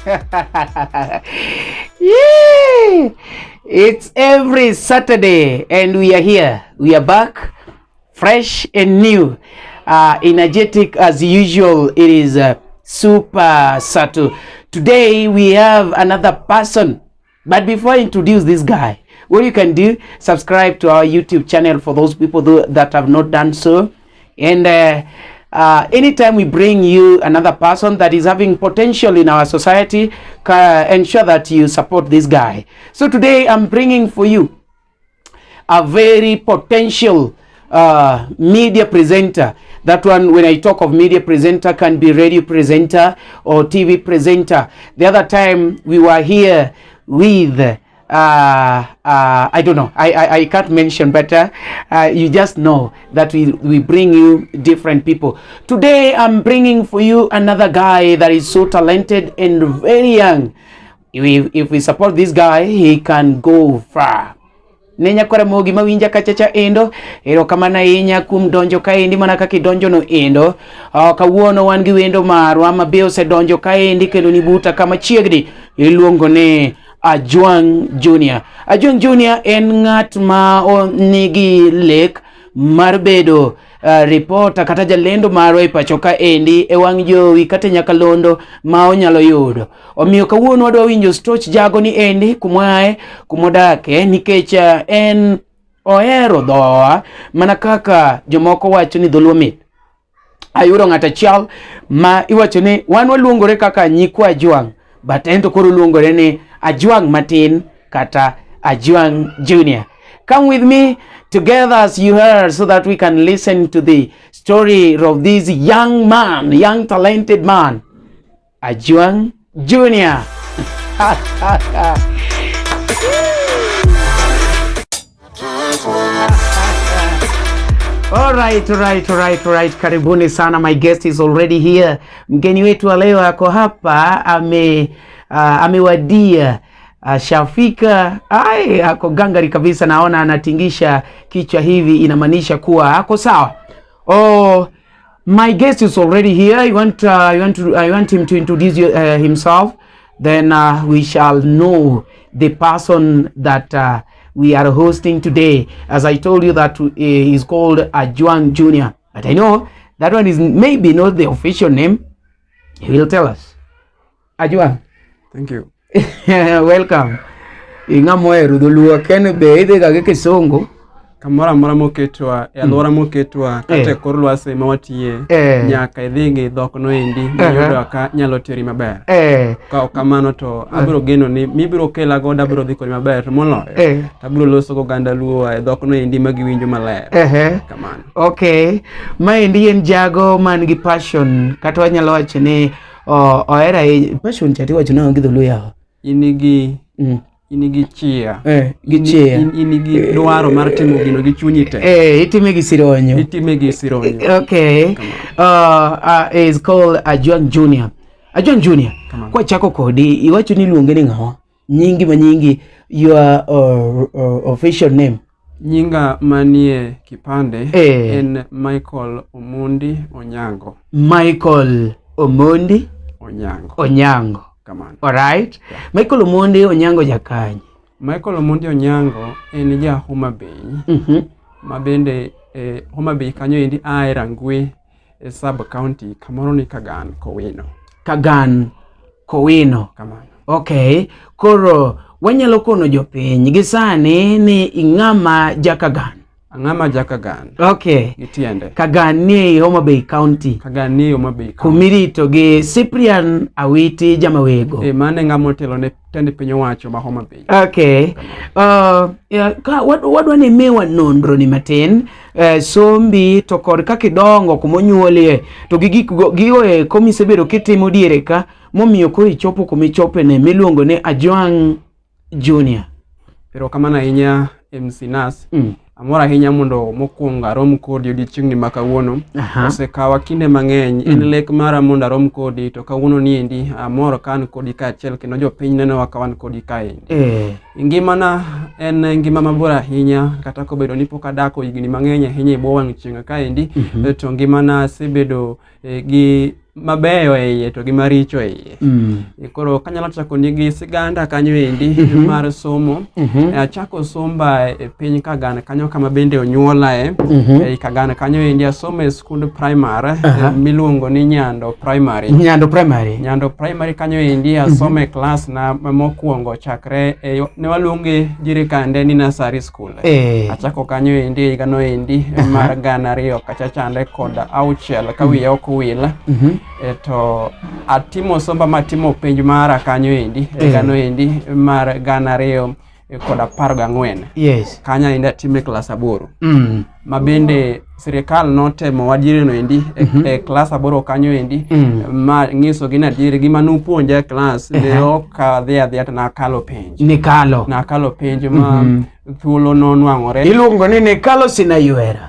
Yeah! It's every Saturday and we are here. We are back fresh and new. Energetic as usual. It is Super Satu. Today we have another person. But before I introduce this guy, what you can do, subscribe to our YouTube channel for those people that have not done so. And anytime we bring you another person that is having potential in our society, ensure that you support this guy. So today I'm bringing for you a very potential media presenter. That one, when I talk of media presenter, can be radio presenter or TV presenter. The other time we were here with, I don't know, I can't mention, but you just know that we bring you different people. Today I'm bringing for you another guy that is so talented and very young. If we support this guy, he can go far. Ne nyakwara mogi mawinja kachacha endo, erokamano ahinya kuom donjo kaendi mana kaka idonjo no endo. Kawuono wan gi wendo marwa ma be osedonjo kaendi kendo ni buta kama chiegni, iluongo ni Ajwang Junior. Ajwang Junior en ng'at ma nigi lek mar bedo reporter kata jalendo marwa e pacho kaendi e wang' jowi kata e nyakalondo ma onyalo yudo. Omiyo kawuono wadwa winjo stoch jago ni endi kumoaye, kumodake, nikech en ohero dhowa mana kaka jomoko wacho ni dholuo mit. Ayudo ng'at achiel ma iwacho ni wan waluongore kaka nyikwa Ajwang', but en to koro oluongore ni Ajwang' matin kata Ajwang Junior. Come with me together as you heard so that we can listen to the story of this young man, young talented man, Ajwang Junior. All right, right, right, right. Karibuni sana. My guest is already here. Mgeni wetu wa leo ako hapa, amewadia, ashafika. Ai, ako gangari kabisa, naona anatingisha kichwa hivi, inamaanisha kuwa ako sawa. Oh, my guest is already here. I want him to introduce himself. Then we shall know the person that we are hosting today. As I told you that he's called Ajwang Junior, but I know that one is maybe not the official name. He will tell us. Ajwang. Thank you. Welcome. Ing'ama ohero dholuo ken be idhi ga gi kisungu. Kamoro amora moketwa, e alwora moketwa, kata e kor lwasi ma watiye, nyaka idhi gi dhok no endi miyudo ka nyalo teri maber. Ka ok kamano to abiro geno ni mibiro kela godo abiro dhi kodi maber, to moloyo to abiro loso goganda luo e dhok no endi ma giwinjo maler. Kamano. Okay. Maendi en jago man gi passion, kata wanyalo wacho ni ohero ahinya. Passion cha tiwacho nang'o gi dholuo yawa? In gi in gi chia. Gi chia. In gi dwaro mar timo gino gi chunyi te. Itime gi sironyo. Itime gi sironyo. Okay. Is called Ajwang Junior. Ajwang Junior. Kamano. Kwachako kodi, iwacho ni iluonge ni ng'awa? Nyingi ma nyingi, your official name. Nyinga manie kipande en Michael Omondi Onyango. Michael Omondi Onyango. Onyango. Kamano. All right. Yeah. Michael Omondi Onyango jakanye? Michael Omondi Onyango en ja Homa Bay. Ma bende Homa Bay kanyo endi ae Rangwe e sub county kamoro ni Kagan Kowino. Kagan Kowino. Kamano. Okay. Koro wanyalo kono jopiny gi sani ni ing'ama ja Kagan. Ang'ama ja Kagan. Okay. Gi tiende. Kagan ni Homa Bay County. Kagan ni Homa Bay County. Kumirito gi Cyprian Awiti Jamawego. Mane ng'ama otelo ne tend piny owacho ma Homa Bay. Okay. Yeah, ka wadwa ni miwa nonro ni matin, sombi to kod kaka idongo kumonyuolie to gi gik gigo eko misebedo kitimo diere ka momiyo koro ichopo kumichope ne miluongo ni Ajwang Junior. Erokamano ahinya MC Nas. Amor ahinya mondo mokwongo arom kodi odiochieng'ni ma kawuono. Osekawa kinde mang'eny, en lek mara mondo arom kodi, to kawuono ni endi amor ka an kodi kaachiel kendo jopiny nenowa ka wan kodi kaendi. Ngimana en ngima mabor ahinya, kata kobedo ni pok adako higni mang'eny ahinya e bwo wang' chieng' kaendi, to ngimana asebedo gi mabeyo e iye to gi maricho e iye. Koro kanyalo chako nigi siganda kanyo endi mm -hmm. mar somo mm -hmm. Achako somba e piny Kagan kanyo kama bende onyuolae mm -hmm. E Kagan kanyo endi asomo e skund primary uh -huh. Miluongo ni Nyando Primary. Nyando Primary. Nyando Primary kanyo endi asomo mm -hmm. e klas na mokwongo chakre e, ne waluonge jiri kande ni nursery school. Achako kanyo endi higa no endi mar 2006 ka wiya ok owil. To atimo somba matimo penj mara kanyo endi higa no endi mar 2014. Yes. Kanyo endi atime klas 8. Ma bende sirikal notemo wadieri no endi e klas 8 kanyo endi ma nyiso gi ni adieri gima nupuonja e klas ne ok adhi adhiya to nakalo penj. Nikalo. Nakalo penj ma thuolo nonwang'ore. Iluongo ni nikalo sinaywera.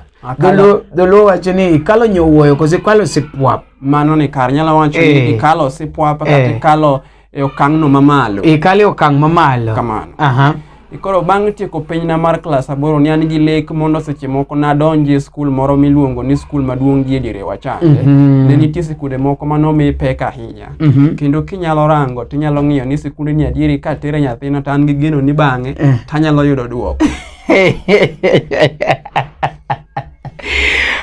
Dholuo wacho ni ikalo nyowuoyo koso ikalo sipwap. Mano ni kar nyalo wacho ni ikalo sipwap kata ikalo e okang'no mamalo. Ikalo e okang' mamalo. Kamano. Koro bang' tieko penjna mar klas 8 ne an gi lek mondo seche moko nadonji e skul moro miluongo ni skul maduong' gi e dierewa chande. Ne nitie sikunde moko manomi pek ahinya. Kendo kinyalo rango tinyalo ng'iyo ni sikunde ni adieri katere nyathina to an gi geno ni bang'e tanyalo yudo duoko.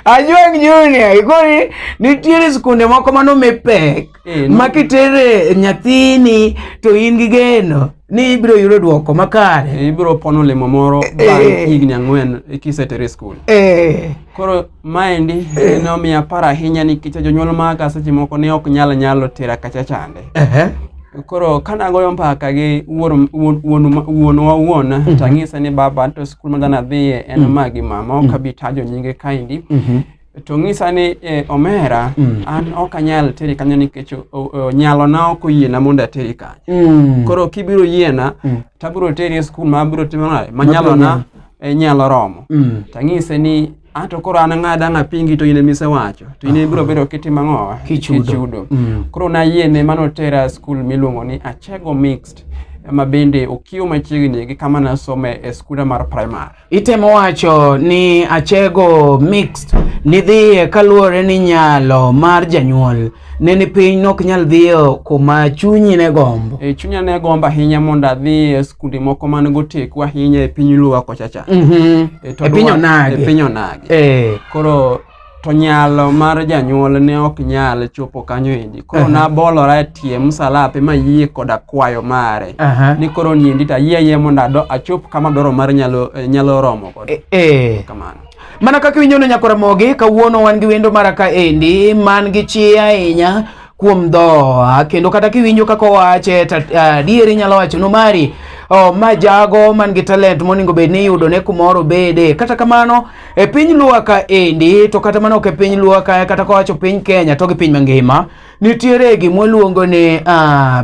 Ajwang' Junior, ikoni nitiere sikunde moko manomi pek ma kitere nyathini to in gi geno ni ibiro yudo duoko makare. Ibiro pono olemo moro bang' higni 4 kisetere skul. Koro maendi nomiya paro ahinya nikech jonyuol maga seche moko ne ok nyal nyalo tera kacha chande. Koro kanagoyo mbaka gi wuonwa wuon to anyise ni baba to skul ma dhano adhiye en ma gi ma ma ok abi tajo nyinge kaendi. To ng'isa ni omera an ok anyal teri kanyo nikech nyalona ok oyiena mondo ateri kanyo. Koro kibiro yiena tabiro teri e skul ma abiro timo nade ma nyalona nyalo romo. Tang'ise ni anto koro an ng'ada dang' apingi to in emisewacho to in ibiro bedo kitimo ang'owa Kichudo. Koro nayiene manotera skul miluongo ni Achego Mixed ma bende okiewo machiegni gi kama nasome e skunda mar primary. Itemo wacho ni Achego Mixed nidhiye kaluwore ni nyalo mar janyuol ne ni piny nok nyal dhiyo kuma chunyi ne gombo. Chunya ne gombo ahinya mondo adhi e skunde moko man goteku ahinya e piny Luo kocha cha. E piny Onagi. E piny Onagi. Koro to nyalo mar janyuol ne ok nyal chopo kanyo endi. Koro nabolora e tie msalape mayie koda kwayo mare. Ni koro niendi to ayie ayie mondo achop kama dwaro mar nyalo romo godo. Kamano. Mana kaka iwinjo no Nyakora Mogi, kawuono wan gi wendo mara ka endi man gi chia ahinya kuom dhoa, kendo kata kiwinjo kaka owache to adieri inyalo wacho no mari ma jago man gi talent monego bed ni iyudo ne kumoro bede. Kata kamano e piny Luo ka endi, to kata mana ok e piny Luo ka, kata kowacho piny Kenya to gi piny mangima, nitiere gima waluongo ni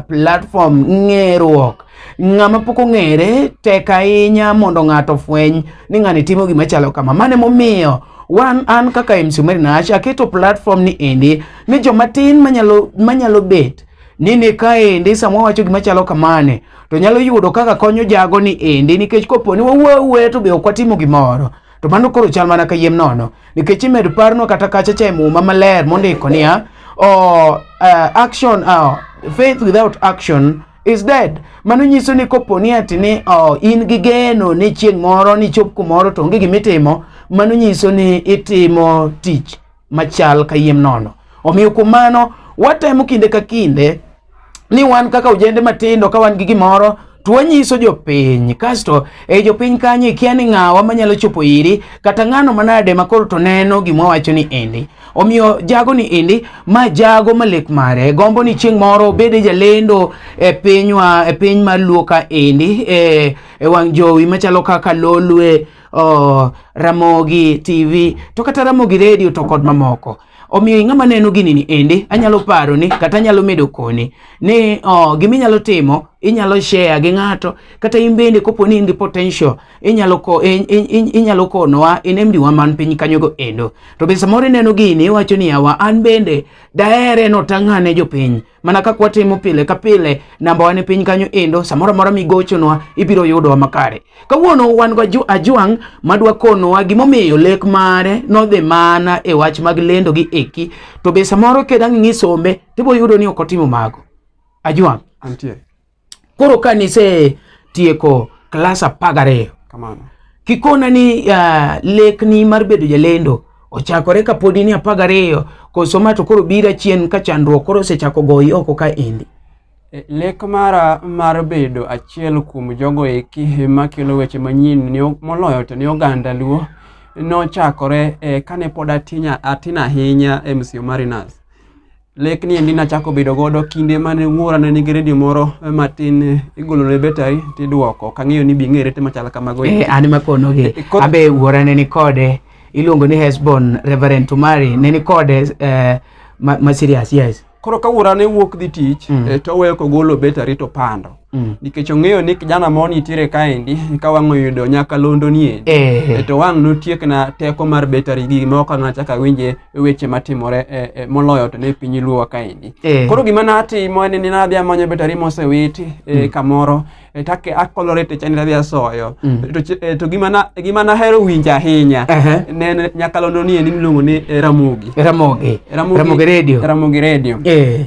platform ng'eruok. Ng'ama pok ong'ere tek ahinya mondo ng'ato ofweny ni ng'ani timo gima chalo kama. Mano emomiyo wan an kaka MC Omari Nash aketo platform ni endi ni joma tin manyalo bet ni kaendi sama wawacho gima chalo kamane to nyalo yudo kaka konyo jago ni endi, nikech kopo ni wawuoyo awuoya to be ok watimo gimoro to mano koro chal mana kayiem nono, nikech imed parno kata kacha cha e muma maler mondiko niya action faith without action is dead. Mano nyiso ni kopo ni ati ni in gi geno ni chieng' moro ni chop kumoro to onge gimitimo, mano nyiso ni itimo tich machal kayiem nono. Omiyo kuom mano watemo kinde ka kinde ni wan kaka ojende matindo ka wan gi gimoro to wanyiso jopiny, kasto e jopiny kanyo ikia ni ng'awa manyalo chopo iri kata ng'ano manade ma koro to neno gima wacho ni endi. Omiyo jago ni endi ma jago malek mare gombo ni chieng' moro obede jalendo e pinywa, e piny mar Luo ka endi, e wang' jowi machalo kaka Lolwe, Ramogi TV to kata Ramogi Radio to kod mamoko. Omiyo ing'ama neno gini ni endi anyalo paro ni kata anyalo medo koni ni gima inyalo timo. Inyalo share gi ng'ato kata in bende kopo ni in gi potential inyalo ko inyalo konowa e nembni wa man piny kanyo go endo. To be samoro ineno gini iwacho ni yawa an bende dahere notang'ane jopiny mana kaka watimo pile ka pile, namba wa ni piny kanyo endo, samoro amora migochonwa ibiro yudowa makare. Kawuono wan go Ajwang' madwa konowa gimomiyo lek mare nodhi mana e wach mag lendo gi eki, to be samoro kedang' ing'i sombe tibo yudo ni ok otimo mago. Ajwang', antie. Koro ka nise tieko klas 12, kamano, kikona ni lekni mar bedo jalendo ochakore kapodi ni 12, koso ma to koro biro achien ka chandruok koro osechako goyi oko ka endi? Lek mara mar bedo achiel kuom jogo eki makelo weche manyien moloyo to ne oganda Luo nochakore kane pod atin ahinya MC Marinas. Lek ni endi nachako bedo godo kinde mane wuora ne nigi redio moro matin, igolo ne betari tiduoko, ok ang'eyo ni bi ng'ere te machal kamago. An makonogi ambe wuora ne ni kode, iluongo ni Hesbon, Reverend Tumari ne ni kode, ma serious, yes. Koro ka wuora ne wuok dhi tich, to oweyo kogolo betari to pando, nikech ong'eyo ni kijana moro nitiere kaendi ka wang' oyudo nyakalondo ni endi, to wang' notiekna teko mar betari gi ma ok nachak awinje weche matimore moloyo to ne piny Luo kaendi. Koro gima natimo en ni nadhi amanyo betari mosewiti kamoro, take akolore te chani adhi asoyo. To gima nahero winjo ahinya ne en nyakalondo ni endi miluongo ni Ramogi. Ramogi. Ramogi Radio. Ramogi Radio.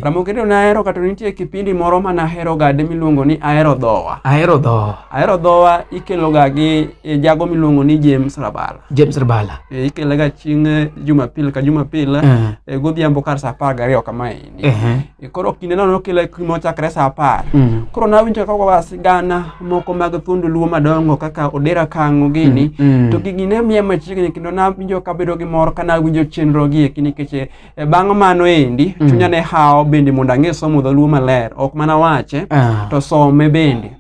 Ramogi Radio nahero, kata nitie kipindi moro manahero gade miluongo ni Ahero Dhowa. Ahero Dhowa. Ahero Dhowa ikelo ga gi jago miluongo ni James Rabala. James Rabala. Ikele ga chieng' Jumapil ka Jumapil, godhiambo kar saa 12 kama endi. Koro kinde no nokele mochakre saa 10. Koro nawinjo ka ogoga sigana moko mag thuond Luo madongo kaka Odera Kang'o gini, to gigi ne miya machiegni kendo nawinjo kabedo gi mor ka nawinjo chenro gi eki, nikech bang' mano endi chunya ne hawo bende mondo ang'e somo dholuo maler, ok mana wache, to some bende.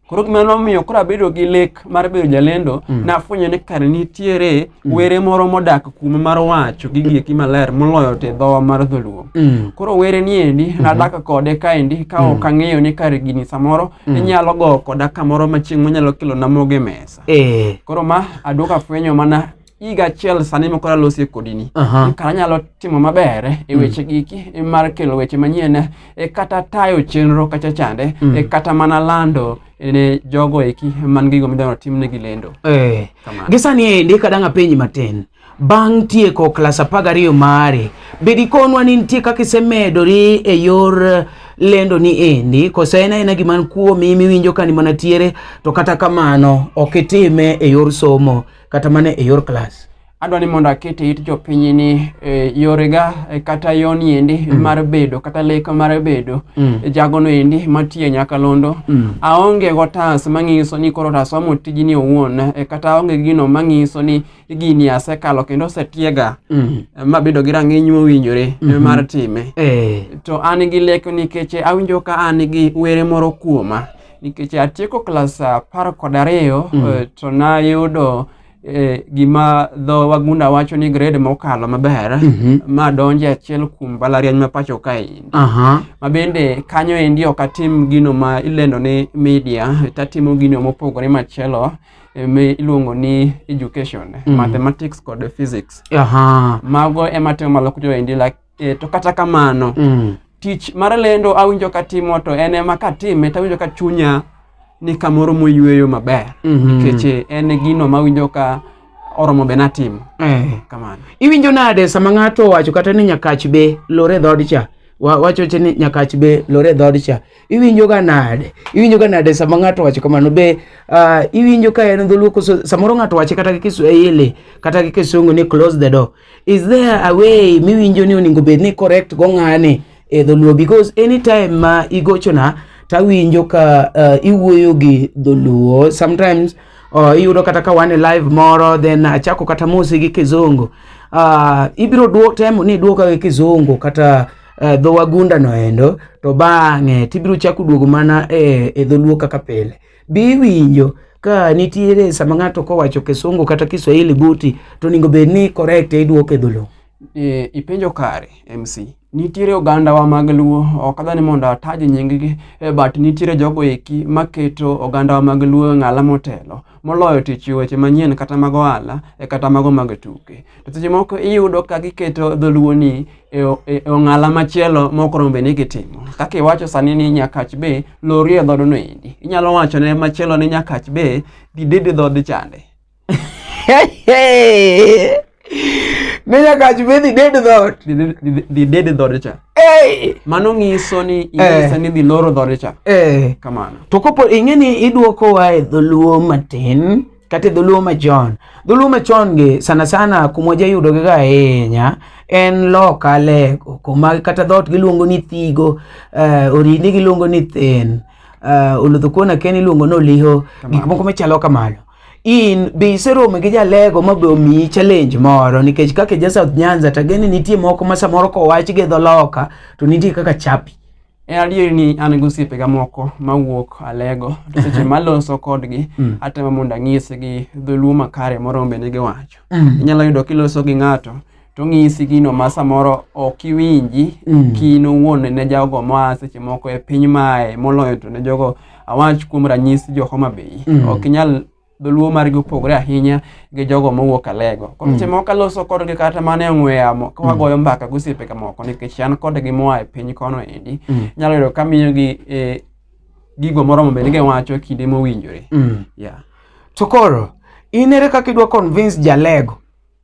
Koro gima nomiyo koro abedo gi lek mar bedo jalendo, nafwenyo ni kare nitiere were moro modak kume mar wacho gigi eki maler moloyo to e dhowa mar dholuo. Koro were ni endi nadak kode kaendi ka ok ang'eyo ni kare gini samoro inyalo go koda kamoro ma chieng' monyalo kelo na mogo e mesa. Koro ma aduogo afwenyo mana higa achiel sani ma koro alosie kodini, kara anyalo timo maber e weche giki mar kelo weche manyien, kata tayo chenro kacha chande, kata mana lando ne jogo eki man gigo midwaro timnegi lendo. Gi sani endi kadang' apenji matin, bang' tieko klas 12 mari, be dikonwa ni nitie kaka isemedori e yor lendo ni endi, koso en aena gima kuomi miwinjo ka ni mana tiere, to kata kamano ok itime e yor somo kata mana e yor klas? Adwa ni mondo aket e it jopiny ni yorega, kata yoni endi mar bedo kata lek mar bedo jagono endi matiyo e nyakalondo, aonge gotas mang'iso ni koro tasomo tijni owuon, kata aonge gino mang'iso ni gini asekalo kendo osetiega mabedo gi rang'iny mowinjore mar time. To an gi lek nikech awinjo ka an gi were moro kuoma, nikech atieko klas 12, to nayudo gima dho wagunda wacho ni grade mokalo maber, ma donje achiel kuom mbalariany ma pacho kaendi. Ma bende kanyo endi ok atim gino ma ilendo ni media, tatimo gino mopogore machielo, mi iluongo ni education, mathematics kod physics. Mago ema timo malo kucho endi, to kata kamano, tich mar lendo awinjo katimo, to en ema katime tawinjo ka chunya ni kamoro moyweyo maber, nikech en gino mawinjo ka oromo be natimo. Kamano. Iwinjo nade sama ng'ato owacho kata ni Nyakach be lore dhood cha? Wacho ni Nyakach be lore dhood cha. Iwinjo ga nade? Iwinjo ga nade sama ng'ato owacho kamano? Be iwinjo ka en dholuo, koso samoro ng'ato wache kata gi Kiswahili kata gi Kisungu ni close the door? Is there a way miwinjo ni onego bed ni correct go ng'ani e dholuo? Because anytime ma igochona tawinjo ka iwuoyo gi dholuo. Sometimes iyudo kata ka wan e live moro, then achako kata mosi gi Kizungu, ibiro temo ni iduoka gi Kizungu kata dho wagunda no endo, to bang'e tibiro chako duogo mana e dholuo kaka pile. Be iwinjo ka nitiere sama ng'ato kowacho Kisungu kata Kiswahili buti to onego bed ni correct iduoke dholuo? Ipenjo kare MC. Nitiere ogandawa mag Luo, ok adwa ni mondo ataj nying-gi, but nitiere jogo eki maketo ogandawa mag Luo e ng'ala motelo moloyo to chiwo weche manyien kata mag ohala kata mago mag tuke. To seche moko iyudo ka giketo dholuo ni e ong'ala machielo mok oromo bed ni gitimo. Kaka iwacho sani ni Nyakach be lorie dhoodno endi. Inyalo wacho ne machielo ni Nyakach be dhi dede dhood chande. Ne Nyakach be dhi ded dhoot. Dhi ded dhood cha. Hey! Mano nyiso ni inyise ni dhi loro dhood cha. Kamano. To kopo ing'e ni iduokowa e dholuo matin kata e dholuo machon. Dholuo machon gi sana sana kuma wajayudogi ga ahinya en loka Alego kuma kata dhoot giluongo ni Thigo, Orindi giluongo ni Thin, Oludhokon akia ni iluongo ni Oliho, gik moko machalo kamano. In be iseromo gi jalego ma be omiyi challenge moro nikech kaka ja South Nyanza to ageno ni nitie moko ma samoro kowach gi dho loka to nitie kaka chapi. En adier ni an gi osiepega moko mawuok Alego to seche maloso kodgi atemo mondo anyisgi dholuo makare moromo bed ni giwacho. Inyalo yudo kiloso gi ng'ato to ong'isi gino ma samoro ok iwinji kin owuon ne jogo moa seche moko e piny mae moloyo to ne jogo awach kuom ranyisi jo Homa Bay. Ok inyal dholuo margi opogore ahinya gi jogo mowuok Alego. Koro seche moko aloso kodgi kata mana e ong'we yamo ka wagoyo mbaka gi osiepe moko nikech an kodgi moa e piny kono endi. Inyalo yudo ka miyogi gigo moromo bed ni giwacho e kinde mowinjore. Yeah. To koro in ere kaka idwa convince jalego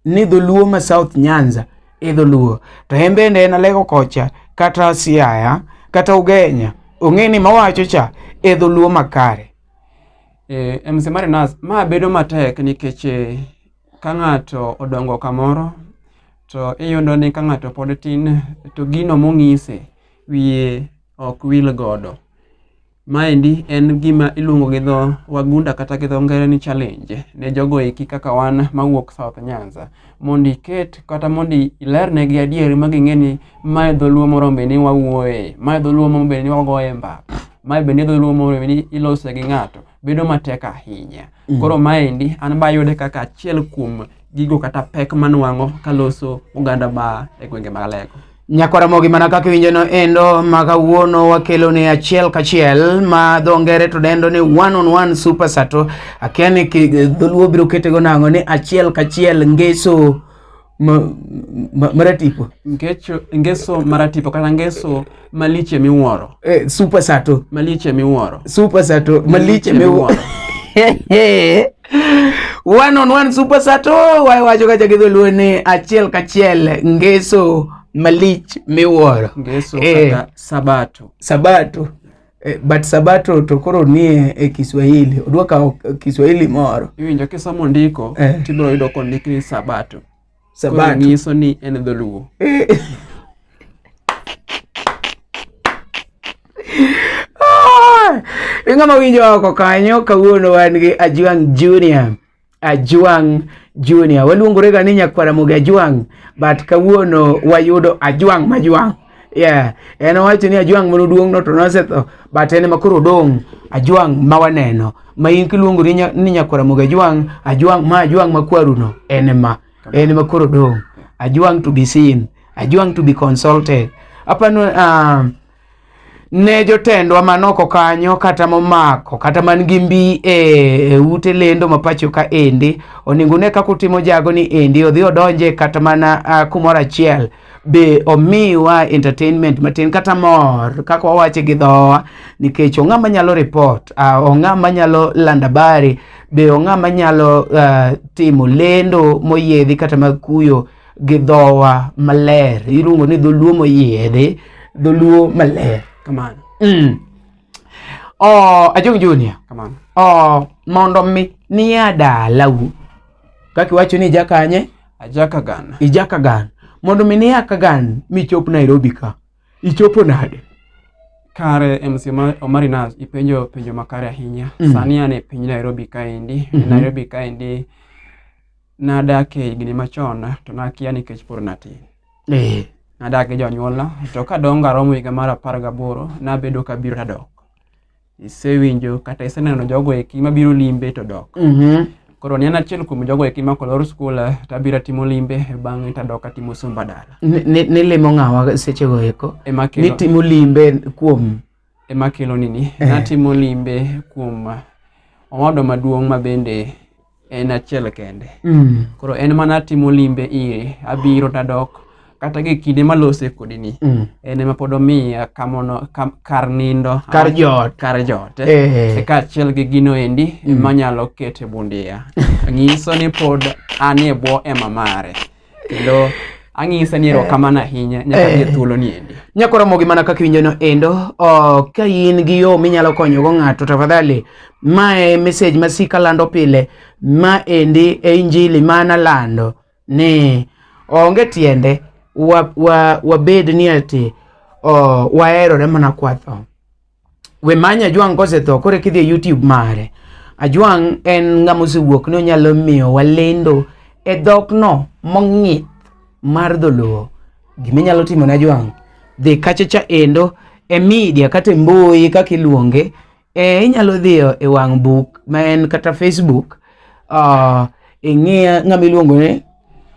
ni dholuo ma South Nyanza e dholuo to en bende en Alego kocha kata Siaya kata Ugenya ong'e ni mawacho cha e dholuo makare. MC Marinas, ma bedo matek nikech ka ng'ato odongo kamoro to iyudo ni ka ng'ato pod tin to gino mong'ise wiye ok wil godo. Maendi en gima iluongo gi dho wagunda kata gi dho ngere ni challenge ne jogo eki kaka wan mawuok South Nyanza mondo iket kata mondo ilernegi adieri ma ging'e ni mae dholuo moromo bed ni wawuoye, mae dholuo moromo bed ni wagoye mbaka, mae bende dholuo moromo bed ni ilose gi ng'ato bedo matek ahinya. Koro maendi an be ayude kaka achiel kuom gigo kata pek manwang'o kaloso oganda ma e gwenge mag Alego. Nyakwar Ramogi mana kaka iwinjo no endo ma kawuono wakelo ni achiel kachiel ma dho ngere to dendo ni one on one super sato. Akia ni dholuo biro ketego nang'o ni achiel kachiel ngeso maratipo. Ngeso maratipo kata ngeso maliche miwuoro. Super sato. Maliche miwuoro. Super sato maliche miwuoro. One on one super sato wawacho kacha gi dholuo ni achiel kachiel ngeso malich miwuoro. Ngeso kata sabato. Sabato. But sabato to koro nie e Kiswahili. Odwa kawo Kiswahili moro. Iwinjo kisomo ndiko tibiro yudo kondik ni sabato. Sabato. Koro nyiso ni en dholuo. Ng'ama winjo oko kanyo kawuono wan gi Ajwang' Junior. Ajwang' Junior. Waluongore ga ni Nyakwar Ramogi Ajwang', but kawuono wayudo Ajwang' Majwang'. Yeah, en owacho ni Ajwang' mano duong' no to nosetho, but en ema koro odong' Ajwang' ma waneno. Ma in kiluongori ni Nyakwar Ramogi Ajwang', Ajwang' ma Ajwang' ma kwaruno en ema. En ema koro odong'. Ajwang' to be seen, Ajwang' to be consulted. Apano ne jotendwa manoko kanyo kata momako kata man gi mbi e ute lendo ma pacho ka endi onego ne kaka utimo jago ni endi odhi odonje kata mana kumoro achiel be omiwa entertainment matin kata mor kaka wawache gi dhowa nikech ong'ama nyalo report ong'ama nyalo lando habari be ong'ama nyalo timo lendo moyiedhi kata mag kuyo gi dhowa maler iluongo ni dholuo moyiedhi dholuo maler Kamano. Ajwang' Junior. Kamano. Mondo mi niya dalau kaka iwacho ni ija kanye? Aja Kagan. Ija Kagan. Mondo mi niya Kagan michop Nairobi ka. Ichopo nade? Kare MC Omari Nas ipenjo penjo makare ahinya. Sani an e piny Nairobi kaendi. Nairobi kaendi nadak e higni machon to nakia nikech pod natin. Nadak gi jonyuolna to kadongo aromo higa mar 18 nabedo kabiro tadok. Isewinjo kata iseneno jogo eki mabiro limbe to dok. Koro ne an achiel kuom jogo eki ma kolor skul to abiro atimo limbe bang'e to adok atimo somba dala. Nilimo ng'awa sechego eko? Ema kelo Nitimo limbe kuom ema kelo nini? Natimo limbe kuom owadwa maduong' ma bende en achiel kende. Koro en mana timo limbe ire, abiro tadok kata gi kinde malose kodi ni en ema pod omiya kamono kar nindo kar joot kar joot e kaachiel gi gino endi manyalo keto e bundiya nyiso ni pod an e bwo ema mare kendo ang'ise ni erokamano ahinya nyaka gi thuolo ni endi. Nyakoro mogi mana kaka iwinjo no endo, ka in gi yo minyalo konyogo ng'ato tafadhali, mae message ma sika lando pile, ma endi e injili mana lando ni onge tiende wabed ni ati waherore mana kwatho. We many Ajwang' kosetho koro eka idhi e YouTube mare. Ajwang' en ng'ama osewuok ni onyalo miyo walendo e dhokno mong'ith mar dholuo. Gima inyalo timo ne Ajwang', dhi kacha cha endo e media kata e mbui kaka iluonge, inyalo dhiyo e wang' buk ma en kata Facebook, ing'iya ng'ama iluongo ni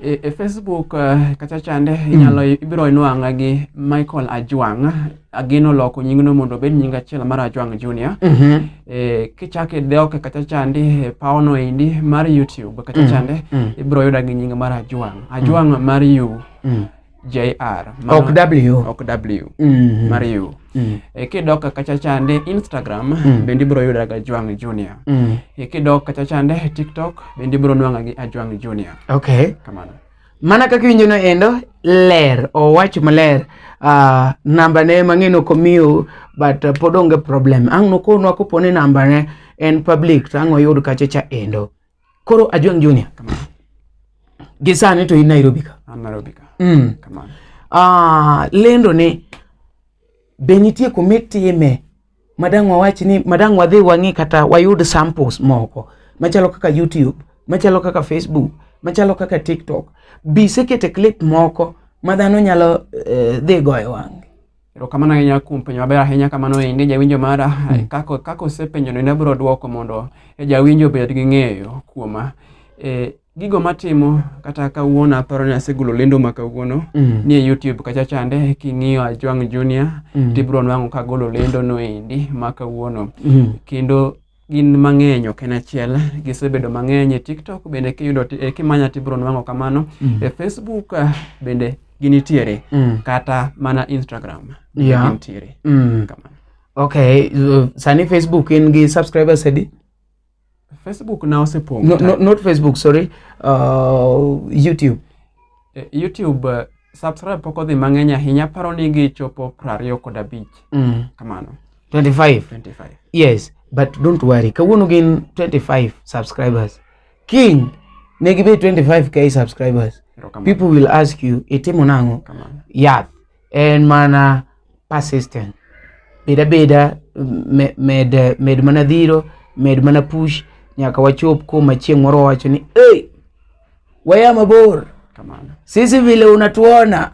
E Facebook kacha chande inyalo ibiro nwang'a gi Michael Ajwang'. Ageno loko nyingno mondo obed nying achiel mar Ajwang' Junior. Kichako idok kacha chande e pawono endi mar YouTube kacha chande ibiro yuda gi nying mar Ajwang'. Ajwang' mar U JR. Ok W. Ok W. Mar U. Kidok kacha chande Instagram bende ibiro yuda gi Ajwang' Junior. Kidok kacha chande TikTok bende ibiro nwang'a gi Ajwang' Junior. Okay. Kamano. Mana kaka iwinjo no endo, ler, owacho maler. Namba ne mang'eny ok omiyo, but pod onge problem. Ang' nokonwa kopo ni namba ne en public to ang' oyud kacha cha endo. Koro Ajwang' Junior. Kamano. Gi sani to in Nairobi ka. An Nairobi ka. Kamano. Lendo ni be nitie kuma itime madang' wawach ni madang' wadhi wang'i kata wayud samples moko machalo kaka YouTube, machalo kaka Facebook, machalo kaka TikTok. Bi isekete clip moko ma dhano nyalo dhi goyo wang'gi. Erokamano ahinya kuom penjo maber ahinya kamano endi jawinjo mara. Kaka osepenjo ni abiro duoko mondo jawinjo obed gi ng'eyo kuoma. Gigo matimo kata kawuono aparo ni asegolo lendo ma kawuono ni e YouTube kacha chande king'iyo Ajwang' Junior tibiro nwang'o kagolo lendo no endi ma kawuono. Kendo gin mang'eny ok en achiel, gisebedo mang'eny e TikTok bende kiyudo kimanya tibiro nwang'o kamano. E Facebook bende ginitiere kata mana Instagram gintiere. Kamano. Okay, sani Facebook in gi subscribers adi? Facebook na osepong'. No, not Facebook, sorry. YouTube. YouTube subscribe pok odhi mang'eny ahinya, aparo ni gichopo 25. Kamano. 25. 25. Yes, but don't worry. Kawuono gin 25 subscribers. King, ne gibed 25k subscribers. People will ask you, itimo nang'o? Yath. En mana persistent. Beda beda, med mana dhiro, med mana push, nyaka wachop kuma chieng' moro wawacho ni, hey, waya mabor. Sisi vile unatuona,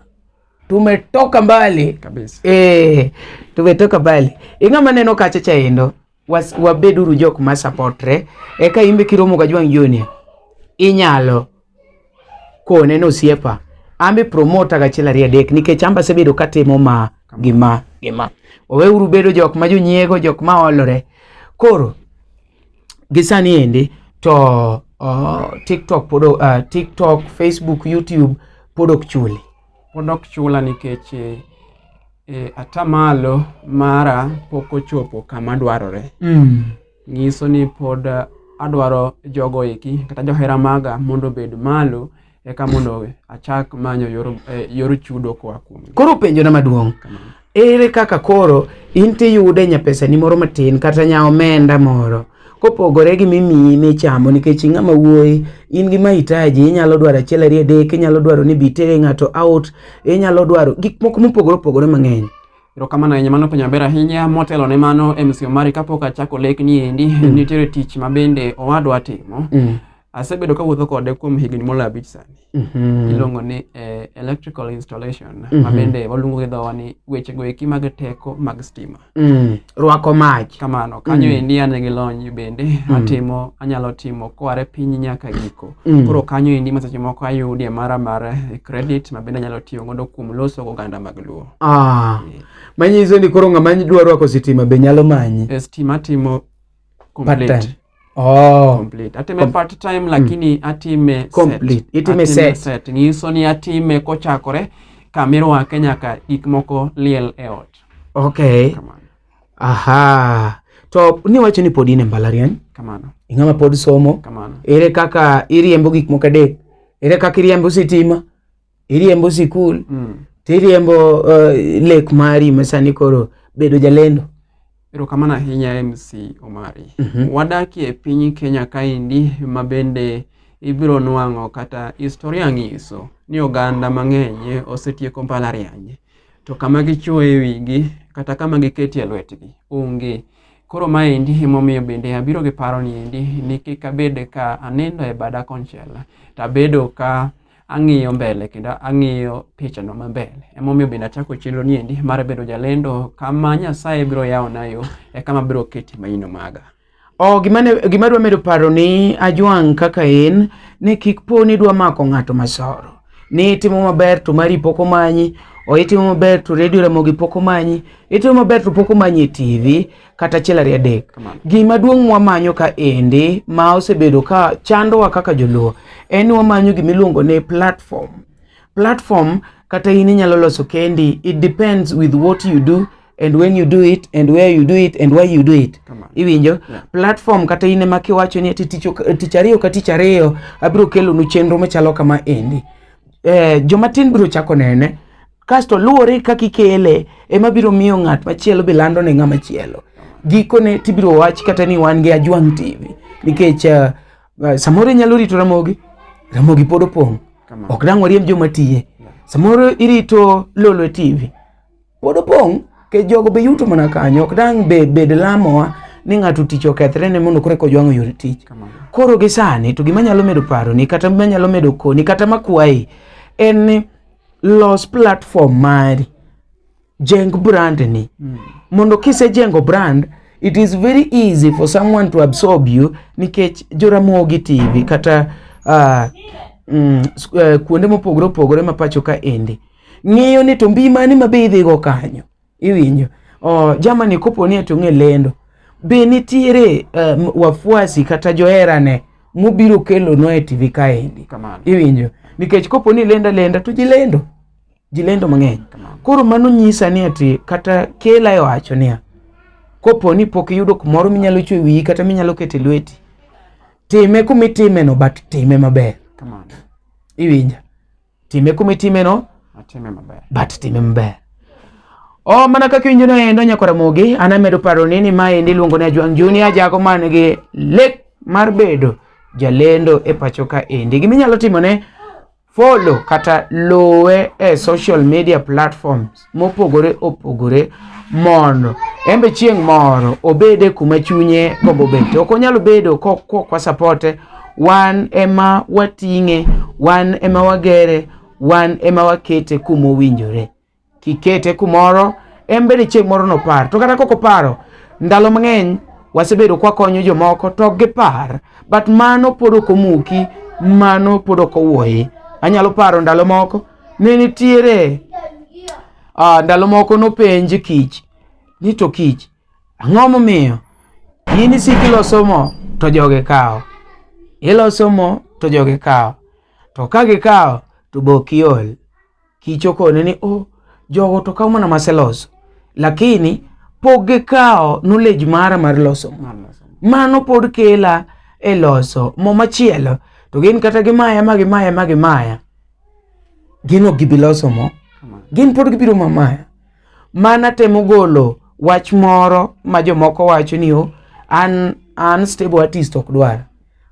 tumetoka mbali. Kabisa. Tumetoka mbali. Ing'ama neno kacha cha endo, wabeduru jok ma supportre, eka imbe kiromo ga Ajwang' Junior, inyalo kone no osiepa, ambe promoter ga achiel ariyo adek, nikech amba asebedo katimo ma gima gima. Oweuru bedo jok ma jonyiego, jok ma olore. Koro gi sani endi to TikTok pod TikTok, Facebook, YouTube pod ok chuli. Pod ok chula nikech atamalo mara pok ochopo kama dwarore. Nyiso ni pod adwaro jogo eki kata johera maga mondo obed malo eka mondo achak manyo yor chudo koa kuomgi. Koro penjo na maduong', ere kaka koro in tiyude nya pesa ni moro matin kata nya omenda moro kopogore gi mimiyi michamo, nikech ing'ama wuoyi, in gi mahitaji, inyalo dwaro achiel ariyo adek, inyalo dwaro ni bi tere ng'ato out, inyalo dwaro gik moko mopogore opogore mang'eny. Erokamano ahinya, mano penjo maber ahinya. Motelo ne mano MC Omari, kapok achako lekni endi, nitiere tich ma bende owadwa timo. Asebedo kawuotho kode kuom higni moloyo 5 sani. Iluongo ni electrical installation, ma bende waluongo gi dhowa ni weche go eki mag teko mag stima. Rwako mach. Kamano, kanyo endi an gi lony bende atimo, anyalo timo koare piny nyaka giko. Koro kanyo endi ma seche moko ayudie mara mar credit ma bende anyalo tiyo godo kuom loso oganda mag Luo. Manyiso ni koro ng'ama dwa rwako sitima be nyalo manyi. Stima timo complete. Part time. Oh. Complete. Atime part time lakini atime complete. Itime set. Set. Nyiso ni atime kochakore kamirwake nyaka gik moko liel e ot. Okay. Kamano. Aha. To niwacho ni pod in e mbalariany. Kamano. Ing'ama pod somo. Kamano. Ere kaka iriembo gik moko adek? Ere kaka iriembo sitima? Iriembo sikul? To iriembo lek mari ma sani koro bedo jalendo? Erokamano ahinya MC Omari. Wadakie e piny Kenya kaendi ma bende ibiro nwang'o kata historia ng'iso ni oganda mang'eny osetieko mbalariany to kama gichuoye wigi kata kama giketie lwetgi onge. Koro maendi emomiyo bende abiro gi paro ni endi ni kik abed ka anindo e bada konchiel to abedo ka ang'iyo mbele kendo ang'iyo pichano ma mbele. Emomiyo bende achako chenro ni endi mar bedo jalendo kama Nyasaye biro yawona yo e kama biro kete maino maga. Gima dwa medo paro ni Ajwang' kaka in ni kik po ni dwa mako ng'ato masoro. Ni itimo maber to mari pok omanyi, o itimo maber to redio Ramogi pok omanyi, itimo maber to pok omanyi e TV kata 1 2 3. Gima duong' mwamanyo ka endi ma osebedo ka chandowa kaka joluo en ni wamanyo gima iluongo ni platform. Platform kata in inyalo loso kendi, it depends with what you do and when you do it and where you do it and why you do it. Iwinjo? Platform kata in ema kiwacho ni ati tich ariyo ka tich ariyo abiro kelonu chenro machalo kama endi. Joma tin biro chako nene, kasto luwore kaka ikele ema biro miyo ng'at machielo be lando ne ng'ama chielo. Gikone tibiro wach kata ni wan gi Ajwang' TV nikech samoro inyalo rito Ramogi, Ramogi pod opong'. Ok dang' wariemb joma tiye. Samoro irito Lolwe TV pod opong', ke jogo be yuto mana kanyo. Ok dang' be bed lamowa ni ng'ato tich okethre ne mondo koro eka ojwang'o yor tich. Koro gi sani to gima nyalo medo paro ni kata manyalo medo koni kata makwayi en ni los platform mari, jeng brand ni. Mondo kisejengo brand, it is very easy for someone to absorb you nikech Joramogi TV kata kuonde mopogore opogore ma pacho ka endi ng'iyo ni to mbi mane ma be idhigo kanyo. Iwinjo? Germany kopo ni to ong'e lendo, be nitiere wafuasi kata joherane mobiro kelonwa e TV kaendi. Iwinjo? Nikech kopo ni lenda lenda to ji lendo, ji lendo mang'eny. Koro mano nyisa ni ati kata Kela e wacho niya, kopo ni pok iyudo kumoro minyalo chwe wiyi kata minyalo kete lweti, time kumitime no but time maber. Iwinjo? Time kumitime no, atime maber. But time maber. Mana kaka iwinjo no endo nyakwa Ramogi, an amedo paro ni maendi iluongo ni Ajwang' Junior, jago man gi lek mar bedo jalendo e pacho ka endi. Gima inyalo timone, follow kata luwe e social media platforms mopogore opogore mondo en be chieng' moro obede kuma chunye gombo bet. Ok onyalo bedo kok wasapote, wan ema wating'e, wan ema wagere, wan ema wakete kuma owinjore. Kikete kumoro, en bende chieng' moro nopar. To kata kok oparo, ndalo mang'eny wasebedo kwakonyo jomoko to ok gipar, but mano pod ok omuki, mano pod ok owuoyi. Anyalo paro ndalo moko ne nitiere ndalo moko nopenj kich ni to kich ang'o momiyo in isiko iloso mo to jogi kawo, iloso mo to jogi kawo, to ka gikawo to be ok iol. Kich okone ni oh, jogo to kawo mana maseloso, lakini pok gikawo knowledge mara mar loso mo. Mano pod kela e loso mo machielo, to gin kata gimaya ma gimaya ma gimaya, gin ok gibi loso mo, gin pod gibiro mamaya. Mana temo golo wach moro ma jomoko wacho ni oh, an stable artist ok dwar,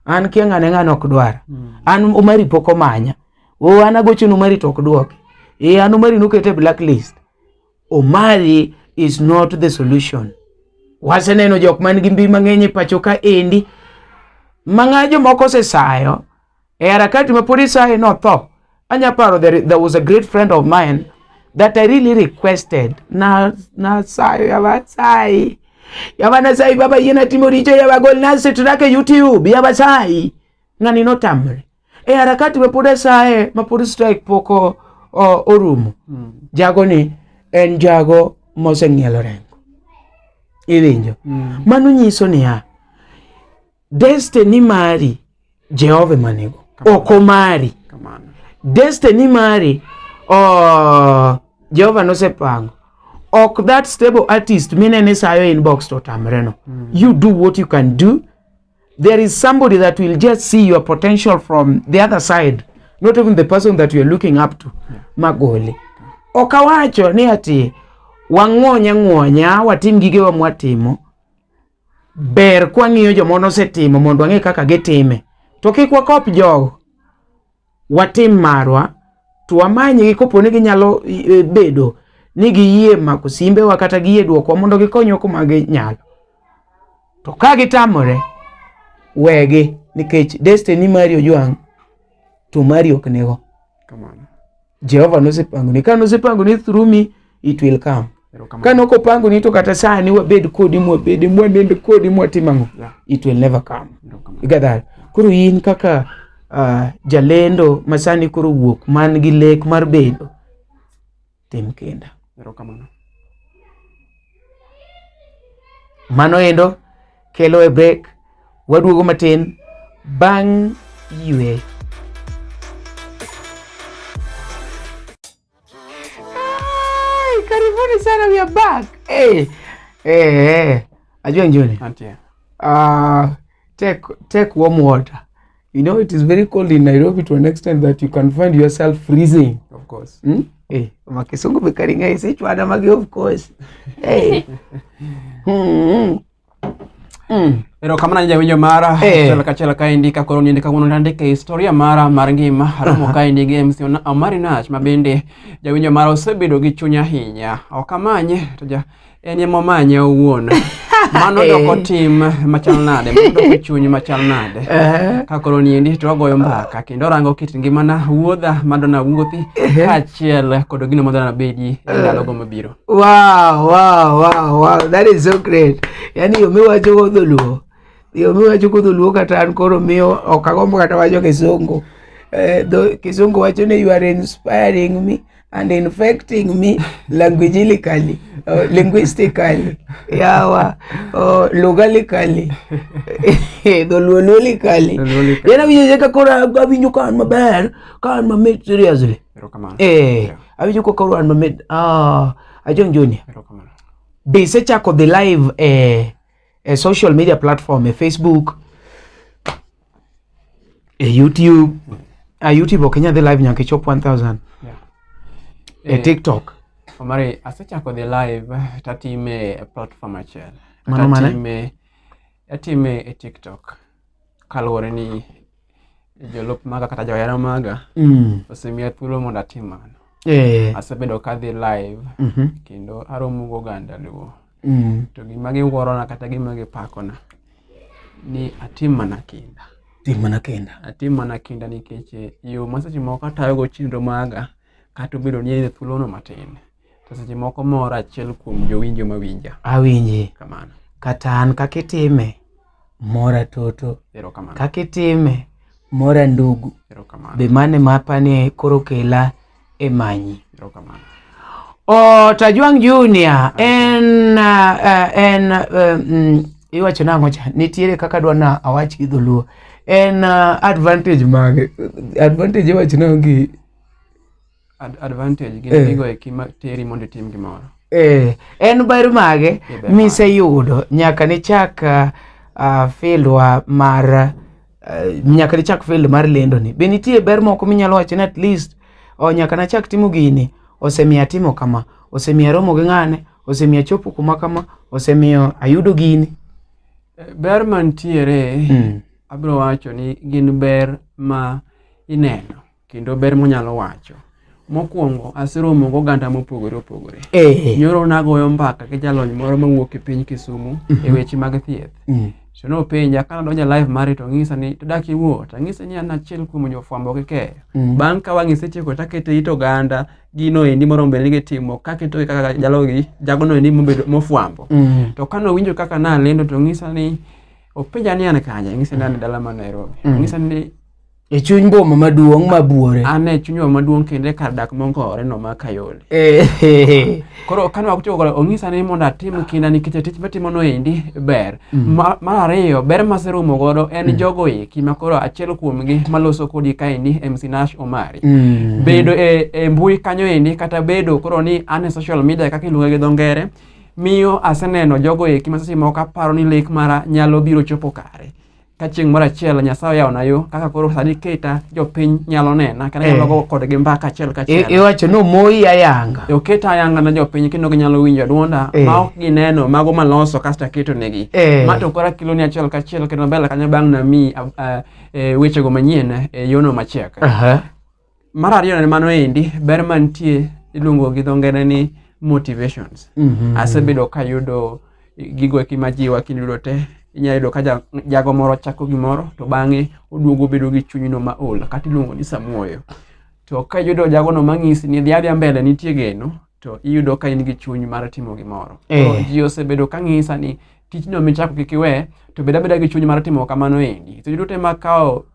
an kia ng'ane ng'ane ok dwar, an Omari pok omanya, o an agocho ne Omari to ok dwoki, e an Omari nokete e blacklist. Omari is not the solution. Waseneno jok man gi mbi mang'eny e pacho ka endi. Ma ng'a jomoko osesayo e harakati ma pod isaye notho. Anya paro there was a great friend of mine that I really requested. Na na sayo yawa sai. Yawa na sai baba yiena timo richo yawa gol na track e YouTube yawa sai. Ng'ani notamre. E harakati ma pod asaye ma pod strike pok orumo. Jago ni en jago moseng'ielo rengo. Iwinjo? Mano nyiso niya, destiny mari Jehova ema nigo, ok mari. Kamano. Destiny mari Jehova nosepango. Ok that stable artist minene sayo inbox to tamre no. You do what you can do. There is somebody that will just see your potential from the other side, not even the person that you are looking up to. Magoli. Ok awacho ni ati wang'uonya ng'uonya watim gigewa mwatimo. Ber kwang'iyo joma nosetimo mondo wang'e kaka gitime. To kik wakop jogo. Watim marwa to wamanygi kopo ni ginyalo bedo ni giyie mako simbewa kata giyie dwokwa mondo gikonywa kuma ginyalo. To ka gitamore, wegi nikech destiny mari Ojwang' to mari ok nigo. Kamano. Jehova nosepangoni. Ka nosepangoni through me, it will come. Erokamano. Ka nokopangoni to kata sani wabed kodi mwabede mwanind kodi mwatim ang'o, Yeah. it will never come. Erokamano. You get that? Koro in kaka jalendo ma sani koro wuok man gi lek mar bedo, tim kinda. Erokamano. Mano endo kelo e break, waduogo matin bang' yweyo. Ai, karibuni sana, we are back. Hey, hey, hey. Ajua Njoni. Antie. Take warm water. You know it is very cold in Nairobi to an extent that you can find yourself freezing. Of course. Hmm? Eh, makisungu bekaringa isichwada magi of course. Hey. Erokamano jawinjo mara, Eh. achiel kachiel kaendi ka koro niende kawuono tandike historia mara mar ngima aromo kaendi gi MC Omari Nash ma bende jawinjo mara osebedo gi chuny ahinya. Ok amanye to ja en ema omanye owuon. Mano doko tim machal nade, mano doko chuny machal nade. Ka koro niendi to wagoyo mbaka kendo orango kit ngimana, wuodha madona wuothi kaachiel kod gino madona bedi e ndalogo mabiro. Wow. That is so great. Yani yo miwacho go dholuo. Yo miwacho go dholuo kata an koro miyo ok agombo kata wacho kisungu. Kisungu wacho ni you are inspiring me and infecting me languageically, linguistically, yawa, lugalically, dholuolulically. Dholuolically. Yani awinjo ka koro awinjo ka an maber, ka an mamit seriously. Erokamano. Awinjo ka koro an mamit. Ajong Junior. Erokamano. Be isechako dhi live e social media platform, e Facebook, e YouTube. YouTube ok inyal dhi live nyaka ichop 1000. Yeah. E TikTok. Omari, asechako dhi live tatime e platform achiel. Mano mane? Atime e TikTok. Kaluwore ni jolup maga kata johera maga osemiya thuolo mondo atim mano. Asebedo kadhi live kendo aromo gi oganda luo. To gima giwuorona kata gima gipakona ni atim mana kinda. Tim mana kinda. Atim mana kinda nikech yo ma seche moko atayogo chenro maga kata obedo ni en thuolono matin to seche moko moro achiel kuom jowinjo mawinja. Awinji. Kamano. Kata an kaka itime mora toto. Erokamano. Kaka itime mora ndugu. Erokamano. Be mane ma apani koro kela e manyi. Erokamano. Tajwang' Junior en iwacho nang'o cha? Nitiere kaka dwa na awach gi dholuo. En advantage mage? Advantage iwacho nang'o gi Advantage gin gigo eki ma teri mondo itim gimoro. En ber mage miseyudo nyaka nichak fieldwa mar nyaka nichak field mar lendo ni? Be nitie ber moko minyalo wacho ni at least nyaka nachak timo gini osemiyo atimo kama, osemiyo aromo gi ng'ane, osemiyo achopo kuma kama, osemiyo ayudo gini? Ber mantiere abiro wacho ni gin ber ma ineno kendo ber monyalo wacho. Mokwongo aseromo gi oganda mopogore opogore. Nyoro nagoyo mbaka gi jalony moro mawuok e piny Kisumu e weche mag thieth. To nopenja ka nadonjo e live mare to ong'isa ni to dak iwuo to ang'ise ni an achiel kuom jofwambo gi keyo. Bang' ka wang' isetieko takete it oganda gino endi moromo bed ni gitimo kaketogi kaka jalogi jagono endi mobedo mofwambo. To kanowinjo kaka nalendo to ong'isa ni openja ni an kanye ang'ise ni an e dala ma Nairobi. Ong'isa ni E chuny boma maduong' ma Buore. An e chuny boma maduong' kendo e kar dak mongore no ma Kayole. Eh. Koro kane watieko kode ong'isa ni mondo atim kinda nikech tich matimo no endi ber. Mar ariyo ber maseromo godo en jogo eki ma koro achiel kuomgi maloso kodi kaendi MC Nash Omari. Bedo e mbui kanyo endi kata bedo koro ni an e social media kaka iluonge gi dho ngere miyo aseneno jogo eki ma seche moko aparo ni lek mara nyalo biro chopo kare. Ka chieng' moro achiel Nyasaye oyawona yo kaka koro sani keta jopiny nyalo nena kendo anyalo go kodgi mbaka achiel kachiel. Iwacho ni omoyi ayanga. Oketa ayanga ne jopiny kendo ginyalo winjo dwonda ma ok gineno mago maloso kasto aketo negi. Ma to koro akelo ni achiel kachiel kendo mbele kanyo bang' namiyi wechego manyien e yono machiek. Mar ariyo en mano endi, ber mantie iluongo gi dho ngere ni motivations. Asebedo kayudo gigo eki majiwa kinde duto te. Inyalo yudo ka jago moro chako gimoro to bang'e oduogo obedo gi chunyno maol kata iluongo ni samuoyo. To ka iyudo jagono mang'isi ni dhi adhiya mbele nitie geno to iyudo ka in gi chuny mar timo gimoro. Koro ji osebedo ka ng'isa ni tijno michako kik iwe to bed abeda gi chuny mar timo kamano endi. To ji duto te makawo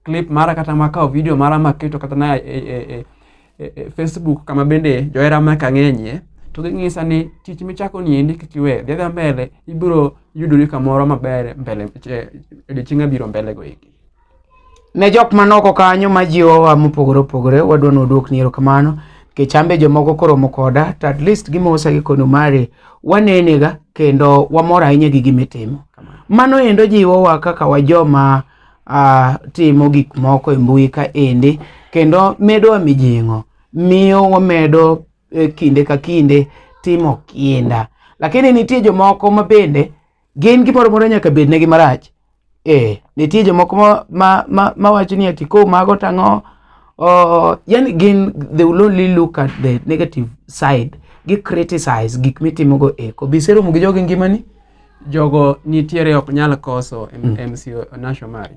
clip mara kata makawo video mara maketo kata na e Facebook kama bende johera maka ng'enyie to ging'isa ni tich michako ni endi kik iwe dhi adhiya mbele ibiro yudori kamoro maber mbele odiochieng' mabiro mbele go eki. Ne jok manoko kanyo majiwowa mopogore opogore wadwa ni waduokni erokamano nikech an be jomoko koromo koda to at least gimosa gi kono mari wanenega kendo wamor ahinya gi gimitimo. Mano endo jiwowa kaka wajoma timo gik moko e mbui ka endi kendo medowa mijing'o miyo wamedo kinde ka kinde timo kinda. Lakini nitie jomoko ma bende gin gimoro moro nyaka bed negi marach. Nitie jomoko ma wacho ni ati ko mago tang'o yani gin they will only look at the negative side. Gi criticize gik mitimogo eko. Be iseromo gi jogi ngimani? Jogo nitiere ok nyal koso MC Nash Omari.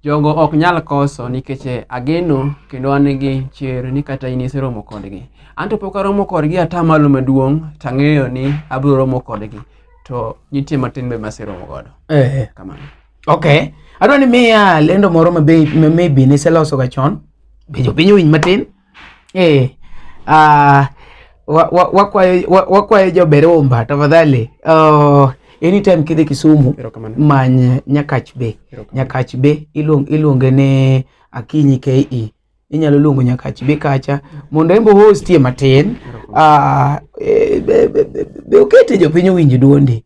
Jogo ok nyal koso nikech ageno kendo an gi chir ni kata in iseromo kodgi. An to pok aromo kodgi atamalo maduong' tang'eyo ni abiro romo kodgi. To nitie matin be maseromo godo. Kamano. Okay. Adwa ni miya lendo moro ma maybe niseloso ga chon. Be jopiny owinj matin? Wakwayo jober umba tafadhali. Anytime kidhi Kisumu, many Nyakach Bay. Nyakach Bay iluonge ni Akinyi KE. Inyalo luongo Nyakach Bay kacha mondo embo hostie matin. Be okete jopiny owinj duondi.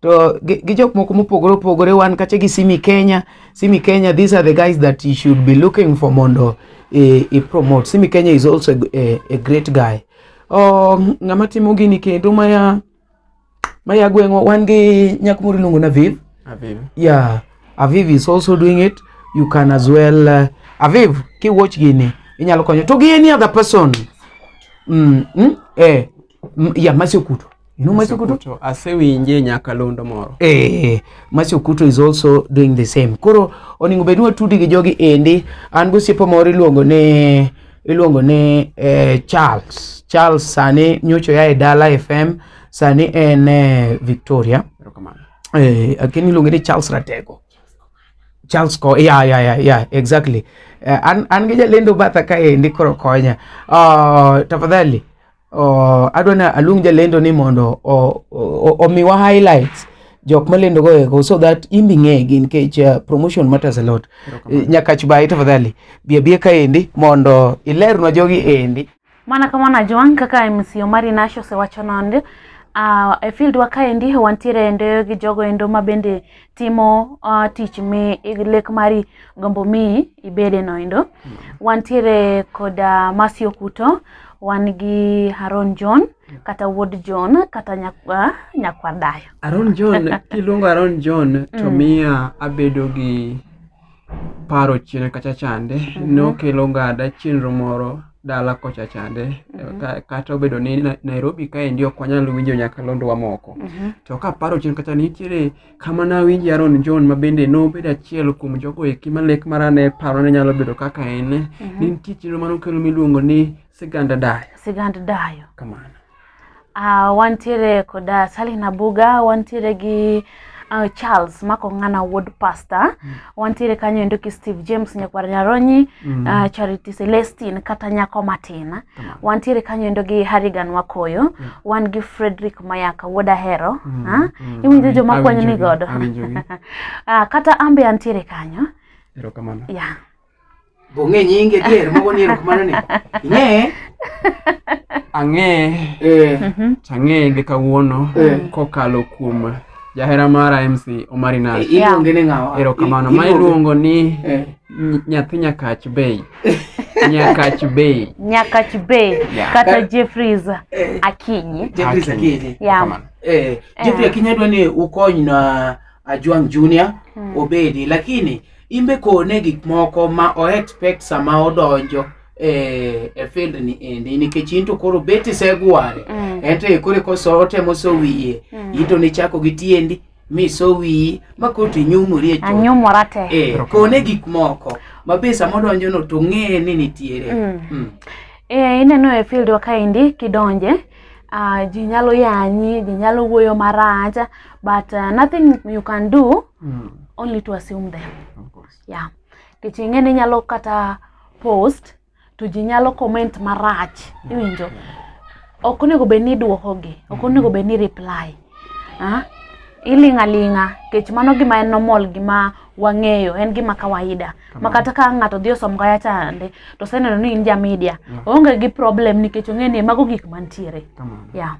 To gi jok moko mopogore opogore wan kacha gi Simi Kenya. Simi Kenya, these are the guys that you should be looking for mondo i promote. Simi Kenya is also a great guy. Ng'ama timo gini kendo maya gweng'wa wan gi nyako moro iluongo ni Aviv. Aviv. Yeah, Aviv is also doing it. You can as well Aviv, ki watch gini inyalo konyo. To gi any other person. Yeah, Mercy Okuto. You know Mercy Okuto? Asewinje nyakalondo moro. Mercy Okuto is also doing the same. Koro oningo bed ni watudi gi jogi endi. An gosiepa moro iluongo ni Charles. Charles sani nyocha oa e Dala FM, sani en Victoria. Lakini iluonge ni Charles Ratego. Charles ko, yeah, exactly. An gi jalendo batha kaendi koro konya. Tafadhali adwa ni aluong jalendo ni mondo omiwa highlights jok malendo go eko so that in bi ng'egi nikech promotion matters a lot. Nyakach Bay tafadhali bi abia kaendi mondo ilernwa jogi endi. Mana kamano Ajwang' kaka MC Omari Nash osewacho nonde. E field wa kaendi wantiere endo gi jogo endo ma bende timo tich mi lek mari gombo mi ibede no endo. Wantiere kod Mercy Okuto, wan gi Aaron John kata Wuod John kata nyakwar dayo. Aaron John, kiluongo Aaron John to miya abedo gi paro chien kacha chande. Nokelo ngada chenro moro dala kocha chande kata obedo ni Nairobi kaendi ok wanyal winjo nyakalondo moko. To kaparo chien kacha nitiere kama nawinje Aaron John ma bende nobedo achiel kuom jogo eki ma lek mara ne paro ni nyalo bedo kaka en. Ne nitie chenro manokelo miluongo ni Sigand Dayo. Sigand Dayo. Kamano. Wantiere koda Salina Buga, wantiere gi Charles Makong'ana wuod Pastor, wantiere kanyo endo ki Steve James nyakwar Nyaronyi, Charity Celestine kata nyako matin, wantiere kanyo endo gi Harrigan Wakoyo, wan gi Frederick Mayaka wuod Ahero, iwinjo joma kwanyo ni godo. Kata ambe antiere kanyo. Erokamano. Yeah. Bong'e nyinge dier mogo ni erokamano ni. Ing'e? Ang'e. Tang'e gi kawuono kokalo kuom jahera mara MC Omari Nash. Iluonge ni ng'awa? Erokamano. Ma iluongo ni nyathi Nyakach Bay. Nyakach Bay. Nyakach Bay. Kata Jeffries Akinyi. Jeffries Akinyi. Jeffrey Akinyi adwa ni ukonyna Ajwang Junior obedi, lakini imbe kone gik moko ma o expect sama odonjo e field ni endi, nikech in to koro bet isegware, ento koro koso otemo so wiye, in to nichako gi tiendi mi so wiyi ma koro tinyumori e choo. Anyumora te. Kone gik moko ma be sama odonjo no to ng'e ni nitiere. Ineno e field wa kaendi kidonje, ji nyalo yanyi, ji nyalo wuoyo marach, but nothing you can do, only to assume them. Of course. Yeah. Nikech ing'e ni inyalo kata post to ji nyalo comment marach, iwinjo. Ok onego bed ni iduokogi, ok onego bed ni reply. Iling' aling'a, nikech mano gima en normal, gima wang'eyo, en gima kawaida. Ma kata ka ng'ato dhi osom kaya chande, to oseneno ni in ja media, oonge gi problem nikech ong'e ni mago gik mantiere. Yeah.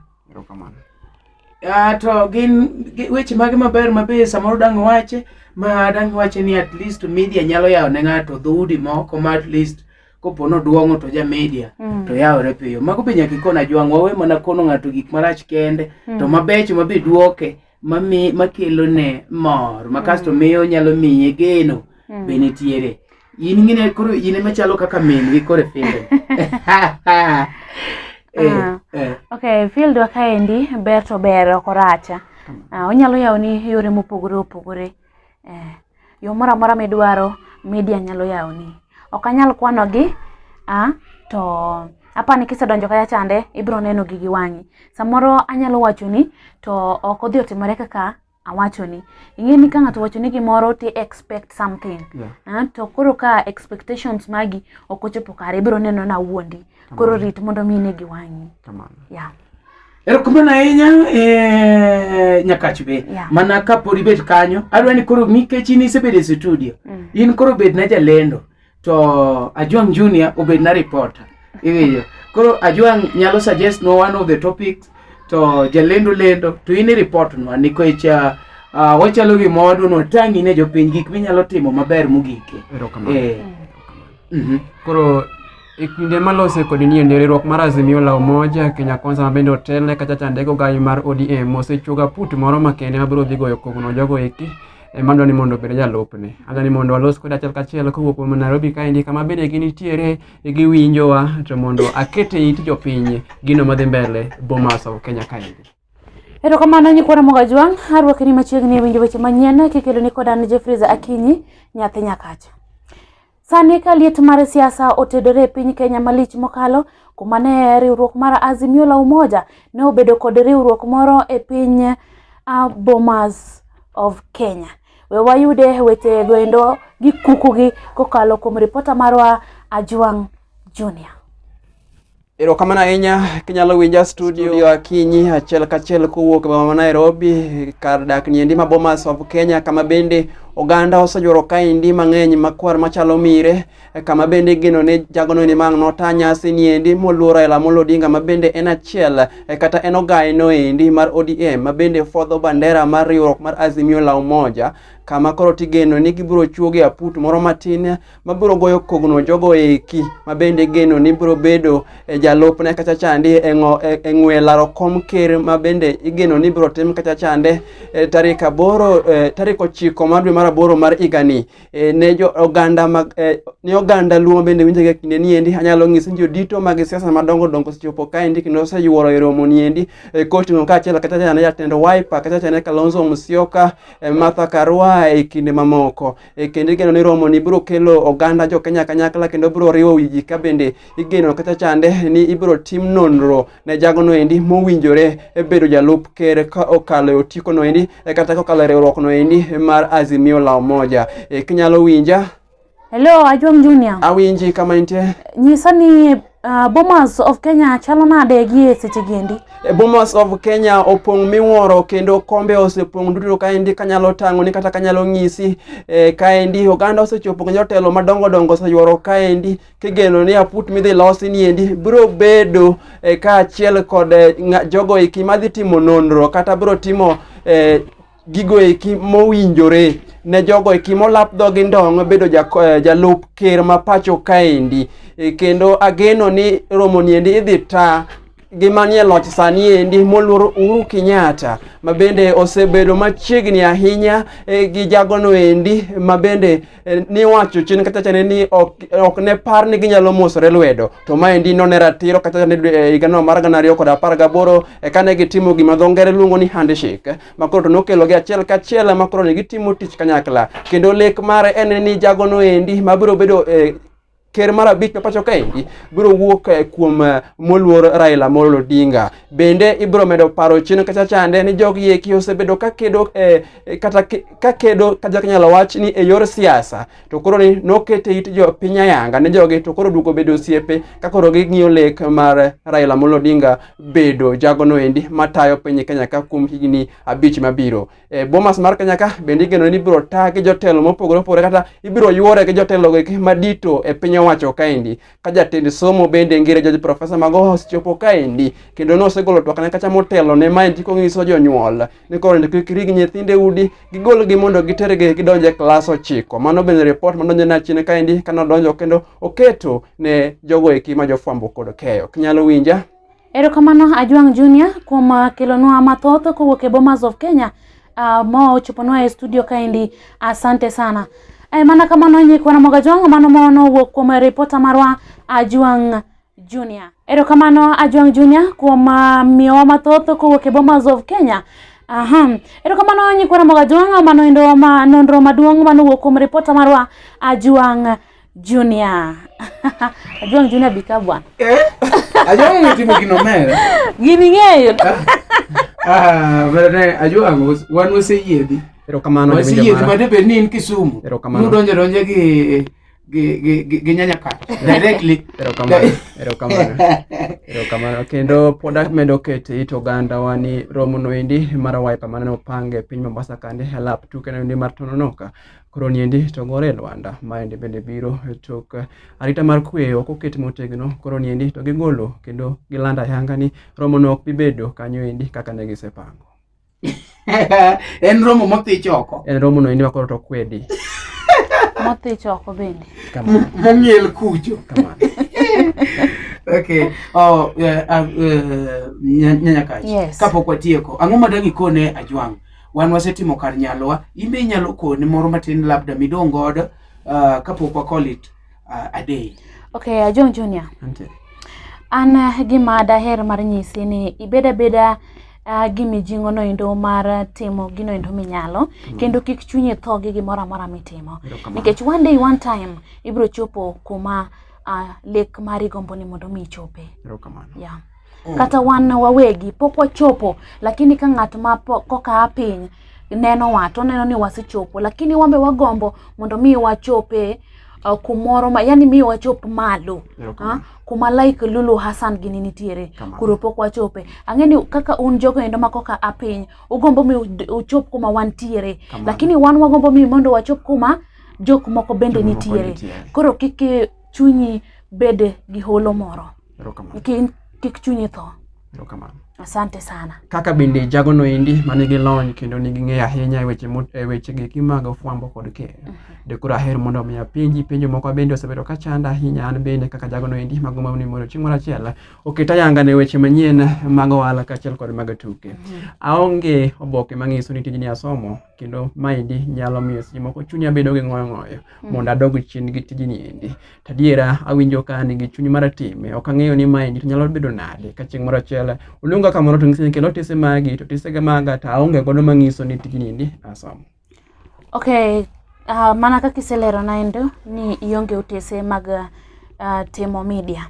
To gin weche mage maber mabe samoro dang' wache, ma dang' wache ni at least media nyalo yawo ne ng'ato dhoudi moko ma at least kopo noduong'o to ja media to yawore piyo. Mago be nyaka ikon Ajwang', wawe mana kono ng'ato gik marach kende, to mabecho mabe duoke makelo ne mor, ma kasto miyo nyalo miye geno be nitiere. In ng'ine koro in ema chalo kaka min gi koro e field. Okay, field wa kaendi ber to ber ok orach. Onyalo yawoni yore mopogore opogore. Yo moro amora midwaro media nyalo yawoni. Ok anyal kwanogi, to apani kisedonjo kacha chande ibiro neno gi gi wang'i. Samoro anyalo wachoni to ok odhi otimore kaka awachoni. Ing'e ni ka ng'ato owachoni gimoro ti expect something. To koro ka expectations magi ok ochopo kare ibiro neno na awuondi. Koro rit mondo mi ine gi wang'i. Yeah. Erokamano ahinya Nyakach be. Mana kapod ibet kanyo, adwa ni koro nikech in isebedo e studio, in koro bed na jalendo, to Ajwang' Junior obed na reporter. Iwinjo? Koro Ajwang' nyalo suggest no one of the topics, to jalendo lendo, to in i report nwa nikech wachalo gima wadwa ni watang'i ne jopiny gik minyalo timo maber mogik. Erokamano. Koro e kinde malose kod niendi riwruok mar Azimio la Umoja Kenya Kwanza ma bende otelne kacha chande go gai mar ODM osechuogo aput moro makende mabiro dhi goyo kogno jogo eki madwa ni mondo obed jalupne. Adwa ni mondo walos kode achiel kachiel kowuok kuom Nairobi kaendi kama bende ginitiere giwinjowa to mondo akete it jopiny gino madhi mbele Bomas of Kenya kaendi. Erokamano nyikwa Ramogi Ajwang', arwakni machiegni e winjo weche manyien kikeloni koda an Jeffries Akinyi, nyathi Nyakacha. Sani ka liet mar siasa otedore e piny Kenya malich mokalo, kuma ne riwruok mar Azimio la Umoja ne obedo kod riwruok moro e piny Bomas of Kenya. We wayude weche goendo gi kukugi kokalo kuom ripota marwa Ajwang' Junior. Erokamano ahinya kinyalo winja studio Akinyi achiel kachiel kowuok e boma ma Nairobi kar dak niendi ma Bomas of Kenya kama bende oganda oseyuoro kaendi mang'eny makwar machalo mire kama bende igeno ni jagono ni mang' nota nyasi niendi moluor Raila Amolo Odinga ma bende en achiel kata en ogaye noendi mar ODM ma bende fodho bandera mar riwruok mar Azimio la Umoja kama koro tigeno ni gibiro chuoge aput moro matin mabiro goyo kogno jogo eki ma bende geno ni biro bedo jalupne kacha chande e ng'we laro kom ker ma bende igeno ni biro tim kacha chande tarik 9 mar dwe mar mar aboro mar higani. Ne jo oganda mag ne oganda Luo bende winjo e kinde ni endi anyalo nyisi ni jodito mag siasa madongo dongo osechopo kaendi kendo oseyuoro e romo ni endi koting'o kaachiel kata chane jatend Wiper kata chane Kalonzo Musyoka, Martha Karua e kinde mamoko. Kendo igeno ni romo ni biro kelo oganda jo Kenya kanyakla kendo biro riwo wi ji ka bende igeno kata chande ni ibiro tim nonro ne jagono endi mowinjore bedo jalup ker ka okalo e otiko no endi kata kokalo e riwruok no endi mar Azimio la Umoja. Kinyalo winja? Hello, Ajwang Junior. Awinji kama intie. Nyisa ni Bomas of Kenya chalo nade gi e seche gi endi? Bomas of Kenya opong' miwuoro kendo kombe osepong' duto kaendi kanyalo tang'oni kata kanyalo ng'isi. Kaendi oganda osechopo kendo jotelo madongo dongo oseyuoro kaendi kigeno ni aput midhi losi ni endi biro bedo kaachiel kod jogo eki madhi timo nonro kata biro timo gigo eki mowinjore ne jogo eki molap dhogi ndong' bedo jalup ker ma pacho kaendi. Kendo ageno ni romo ni endi idhi ta gi manie loch sani endi moluor Uhuru Kenyatta ma bende osebedo machiegni ahinya gi jagono endi ma bende niwacho chien kata chane ni ok ne par ni ginyalo mosore lwedo, to maendi none ratiro kata chane higano mar 2018 kane gitimo gima dho ngere luongo ni handshake ma koro to nokelo gi achiel kachiel ma koro ne gitimo tich kanyakla. Kendo lek mare en ni jagono endi mabiro bedo ker mar abich ma pacho kaendi biro wuok kuom moluor Raila Amolo Odinga. Bende ibiro medo paro chien kacha chande ni jogi eki osebedo kakedo kata kakedo kata inyalo wach ni e yor siasa, to koro ni nokete it jo piny ayanga ne jogi to koro duogo bedo osiepe ka koro ging'iyo lek mar Raila Amolo Odinga bedo jagono endi matayo piny Kenya ka kuom higni 5 mabiro. Bomas mar Kenya ka bende igeno ni ibiro ta gi jotelo mopogore opogore kata ibiro yuore gi jotelo go eki madito e piny owacho kaendi. Ka jatend somo bende ngire George Profesa Magoha osechopo kaendi kendo nosegolo twakne kacha motelo ne maendi kong'iso jonyuol ni koro kik rig nyithindo e udi gigolgi mondo gitergi gidonj e klas 9. Mano bende ripot madonjo ne achien kaendi kanodonjo kendo oketo ne jogo eki ma jofwambo kod keyo. Kinyalo winja? Erokamano Ajwang Junior kuom kelonwa mathoth kowuok e Bomas of Kenya ma ochoponwa e studio kaendi. Asante sana. Mana kamano nyikwa Ramogi Ajwang, mano manowuok kuom ripota marwa Ajwang Junior. Erokamano Ajwang Junior kuom miyowa mathoth kowuok e Bomas of Kenya. Aha. Erokamano nyikwa Ramogi Ajwang, mano endo ma nonro maduong' manowuok kuom ripota marwa Ajwang Junior. Ajwang Junior bika bwana. Ajwang otimo gino mer. Gini ng'eyo. Berne Ajwang wan waseyiedhi. Erokamano Waseyiedhi ma debed ni in Kisumu. Erokamano. Nudonjo donja gi nyanya ka directly. Erokamano. Erokamano. Erokamano. Kendo pod amedo keto it oganda wa ni romo no endi mar Wiper mane opang e piny Mombasa kande e lap tuke no endi mar Tononoka. Koro niendi to gore e lwanda maendi bende biro tok arita mar kwe ok oket motegno. Koro niendi to gigolo kendo gilando ayanga ni romo no ok bi bedo kanyo endi kaka ne gisepango. En romo mothich oko. En romo no endi ma koro to kwedi. Mothich oko bende. Kamano. Momiel kucho. Kamano. Okay. Oh, Nyanya Kach. Yes. Kapok watieko, ang'o ma dang' ikone Ajwang'? Wan wasetimo kar nyalowa, in be inyalo kone moro matin labda midong' godo kapok wa call it a day. Okay, Ajwang Junior. Antie. An gima daher mar nyisi ni ibed abeda gi mijing'o no endo mar timo gino endo minyalo kendo kik chunyi tho gi gimoro amora mitimo. Nikech one day one time ibiro chopo kuma lek mari gombo ni mondo mi ichope. Yeah. Kata wan wawegi pok wachopo, lakini ka ng'at ma koka a piny nenowa to oneno ni wasechopo, lakini wambe wagombo mondo mi wachope kumoro ma yani mi wachop malo kuma like Lulu Hassan gini nitiere kuro pok wachope. Ang'e ni kaka un jogo endo ma koka a piny ugombo mi uchop kuma wantiere, lakini wan wagombo mi mondo wachop kuma jok moko bende nitiere. Koro kik chunyi bed gi holo moro, kik chunyi tho. Asante sana. Kaka bende jagono endi manigi lony kendo nigi ng'eyo ahinya e weche e weche geki mag fwambo kod keyo. De koro aher mondo mi apenji penjo moko bende osebedo ka chanda ahinya an bende kaka jagono endi magombo ni mondo chieng' moro achiel oket ayanga ne weche manyien mag ohala kaachiel kod mag tuke. Aonge oboke mang'iso ni tijni asomo kendo maendi nyalo miyo seche moko chunya bedo gi ng'oyo ng'oyo mondo adog chien gi tijni endi. To adiera awinjo ka an gi chuny mar time, ok ang'eyo ni maendi to nyalo bedo nade ka chieng' moro achiel oluonga kamoro to ng'isa ni kel otese magi to otese maga to aonge godo mang'iso ni tijni endi asomo. Okay, mana kaka iselerona endo ni ionge otese mag timo media.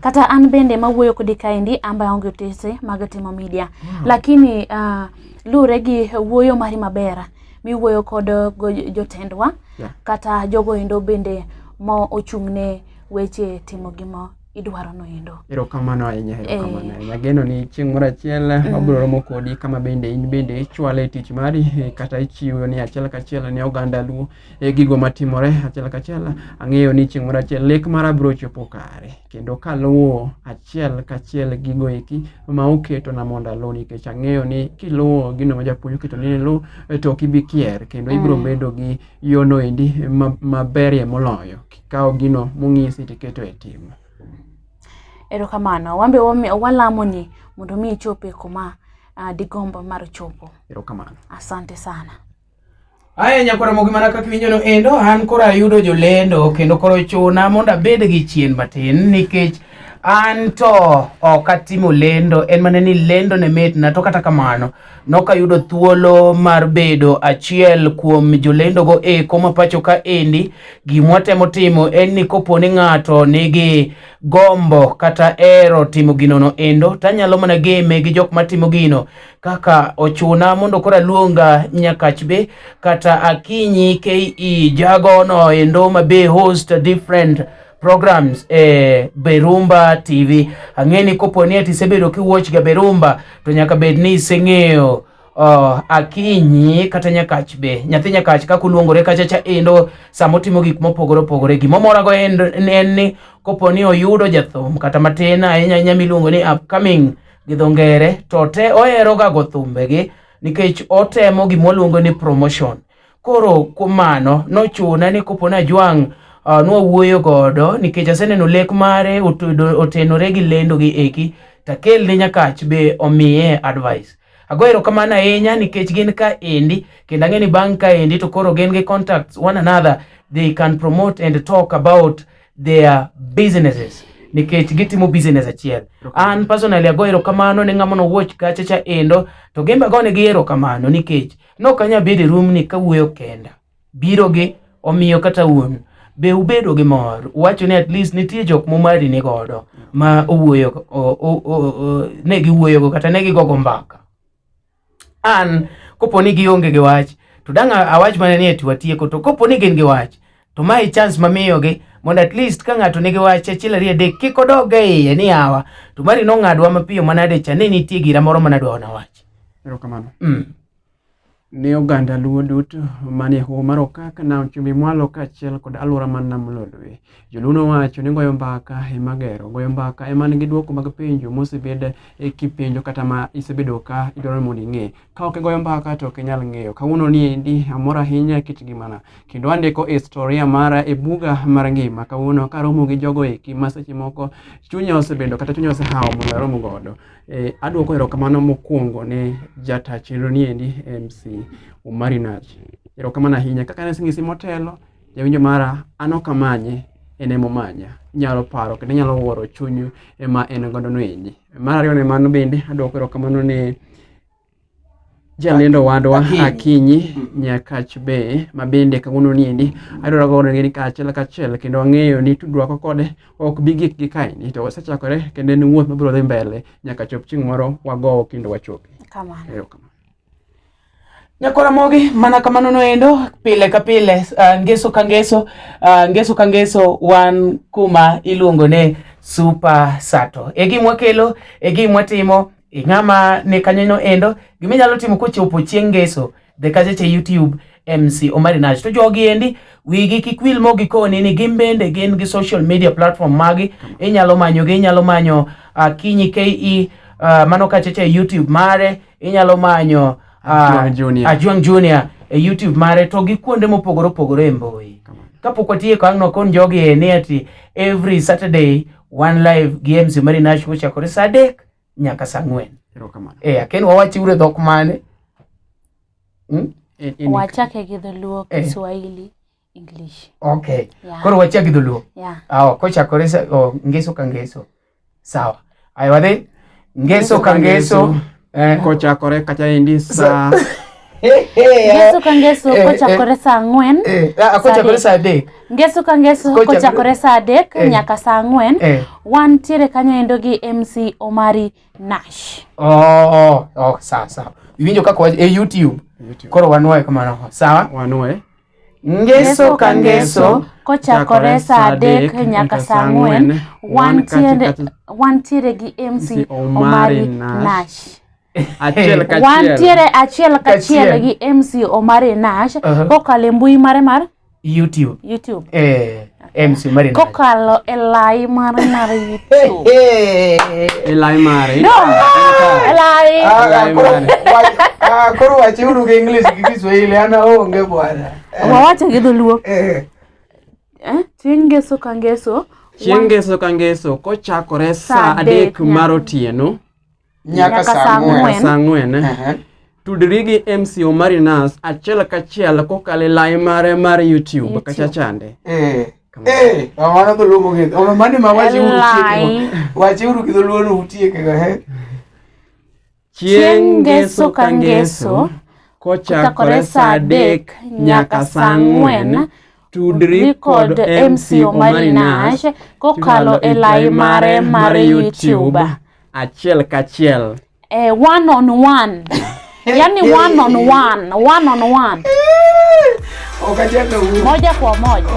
Kata an bende mawuoyo kodi kaendi an be aonge otese mag timo media. Lakini luwre gi wuoyo mari maber miwuoyo kod jotendwa kata jogo endo bende ma ochung' ne weche timo gima idwaro no endo. Erokamano ahinya, erokamano ahinya. Ageno ni chieng' moro achiel wabiro romo kodi kama bende in bende ichwale tich mari kata ichiwo ni achiel kachiel ne oganda Luo gigo matimore achiel kachiel. Ang'eyo ni chieng' moro achiel lek mara biro chopo kare kendo kaluwo achiel kachiel gigo eki ma oketona mondo aluw nikech ang'eyo ni kiluwo gino ma japuonj oketo ni iluw to ok ibi kier kendo ibiro bedo gi yono endi maberie moloyo kikawo gino mong'isi tiketo e tim. Erokamano. Wan be walamo ni mondo mi ichop e kuma digomb mar chopo. Erokamano. Asante sana. Aya nyakwara Ramogi mana kaka iwinjo no endo an koro ayudo jolendo kendo koro chuna mondo abed gi chien matin nikech an to ok atimo lendo en mana ni lendo ne mitna to kata kamano nokayudo thuolo mar bedo achiel kuom jolendogo eko ma pacho ka endi. Gimwa temo timo en ni kopo ni ng'ato nigi gombo kata ero timo gino no endo tanyalo mana game gi jok matimo gino kaka ochuna mondo koro aluonga Nyakach be kata Akinyi KE jagono endo ma be host different programs e Berumba TV. Ang'e ni kopo ni ati isebedo kiwatch ga Berumba to nyaka bed ni iseng'eyo Akinyi kata Nyakach be nyathi Nyakach kaka oluongore kacha cha endo sama otimo gik mopogore opogore. Gimomorago en ni kopo ni oyudo jathum kata matin ahinya ahinya miluongo ni upcoming gi dho ngere to te ohero ga go thumbegi nikech otemo gima waluongo ni promotion. Koro kuom mano nochuna ni kopo ni Ajwang' nwawuoyo godo nikech aseneno lek mare otenore gi lendo gi eki takel ne Nyakach be omiye advice. Ago erokamano ahinya nikech gin ka endi kendo ang'e ni bang' ka endi to koro gin gi contacts one another, they can promote and talk about their businesses nikech gitimo business achiel. An personally ago erokamano ne ng'ama nowuoch kacha cha endo to gin be agonegi erokamano nikech nok anyal bedo e room ni kawuoyo kenda. Biro gi omiyo kata un be ubedo gi mor uwacho ni at least nitie jok mumari ni godo ma owuoyo ne giwuoyogo kata ne gigogo mbaka. An kopo ni gionge gi wach to dang' awach mana ni eti watieko to kopo ni gin gi wach to mae chance mamiyogi mondo at least ka ng'ato nigi wach achiel ariyo adek kik odog e iye ni yawa to mari nong'adwa mapiyo manade cha ne nitie gira moro manadwa nawach. Erokamano. Ne oganda Luo duto manie hoho mar Okak, nam chumbi mwalo kaachiel kod alwora mar nam Lolwe. Joluo nowacho ni goyo mbaka ema gero. Goyo mbaka ema nigi dwoko mag penjo mosebed kipenjo kata ma isebedo ka idwaro mondo ing'e. Ka ok igoyo mbaka to ok inyal ng'eyo. Kawuono ni endi amor ahinya kit ngimana kendo andiko historia mara e buga mar ngima. Kawuono karomo gi jogo eki ma seche moko chunya osebedo kata chunya osehawo mondo arom godo. Adwoko erokamano mokwongo ne jata chenro ni endi MC Omari Nach. Erokamano ahinya. Kaka naseng'isi motelo, jawinjo mara, an ok amanye, en ema omanya. Inyalo paro kendo inyalo wuoro chuny ema en godo no endi. Mar ariyo ne mano bende, adwoko erokamano ne jalendo wadwa Akinyi Nyakach be ma bende kawuono ni endi adwaro godo gini kaachiel kachiel kendo ang'eyo ni tudruok kode ok bi gik gi kaendi to osechakore kendo en wuoth mabiro dhi mbele nyaka chop chieng' moro wagowo kendo wachopi. Kamano. Erokamano. Nyakwar Ramogi, mana kamano noendo pile ka pile, ngeso ka ngeso, ngeso ka ngeso wan kuma iluongo ni Super Sato. E gima wakelo, e gima watimo, e ng'ama ni kanyo endo, gima inyalo timo kochopo chieng' ngeso, dhi kacha cha YouTube MC Omari Nach. To jogi endi wigi kik wil mo gikoni ni gin bende gin gi social media platform magi, inyalo manyo gi, inyalo manyo Akinyi KE, Mano kachacha e YouTube mare inyalo manyo Ajwang' Junior. Ajwang' Junior e YouTube mare to gi kuonde mopogore opogore e mbui. Kapok watieko ang' nokon jogi e ni ati every Saturday one live gi MC Mary Nash kochakore saa 3 nyaka saa 4. Erokamano. Aken wawachi ure dhok mane? Hmm? Wachake gi dholuo, Kiswahili, English. Okay. Yeah. Koro wachak gi dholuo. Yeah. Awo, kochakore ngeso ka ngeso. Sawa. Ayo wadhi. Ngeso ka ngeso. Kochakore kacha endi saa Ngeso ka ngeso kochakore saa 4. Kochakore saa 3. Ngeso ka ngeso kochakore saa 3 nyaka saa 4. Wantiere kanyo endo gi MC Omari Nash. Oh, sawa sawa. Iwinjo kaka e YouTube. Koro wanwaye kamano. Sawa? Wanwaye. Ngeso ka ngeso kochakore saa 3 nyaka saa 4. Wantiere gi MC Omari Nash. Achiel kachiel. Wantiere achiel kachiel gi MC Omari Nash kokalo e mbui mare mar YouTube. YouTube. MC Omari Nash. Kokalo e lai mare mar YouTube. E lai mare. No. E lai. Koro wachiuru gi English gi Kiswahili ana onge bwana. Wawacho gi dholuo. Chieng' ngeso ka ngeso. Chieng' ngeso ka ngeso kochakore saa 3 mar otieno nyaka saa 4. Tudri gi MC Omari Nash achiel kachiel kokalo e lai mare mar YouTube kacha chande. Mano dholuo mogeth. Mano ma wachiuru gi dholuo no utieke go. Chieng' ngeso ka ngeso kochakore saa 3 nyaka saa 4. Tudri kod MC Omari Nash kokalo e lai mare mar YouTube. Achiel kachiel. One on one. Yani one on one. One on one. Moja kwa moja.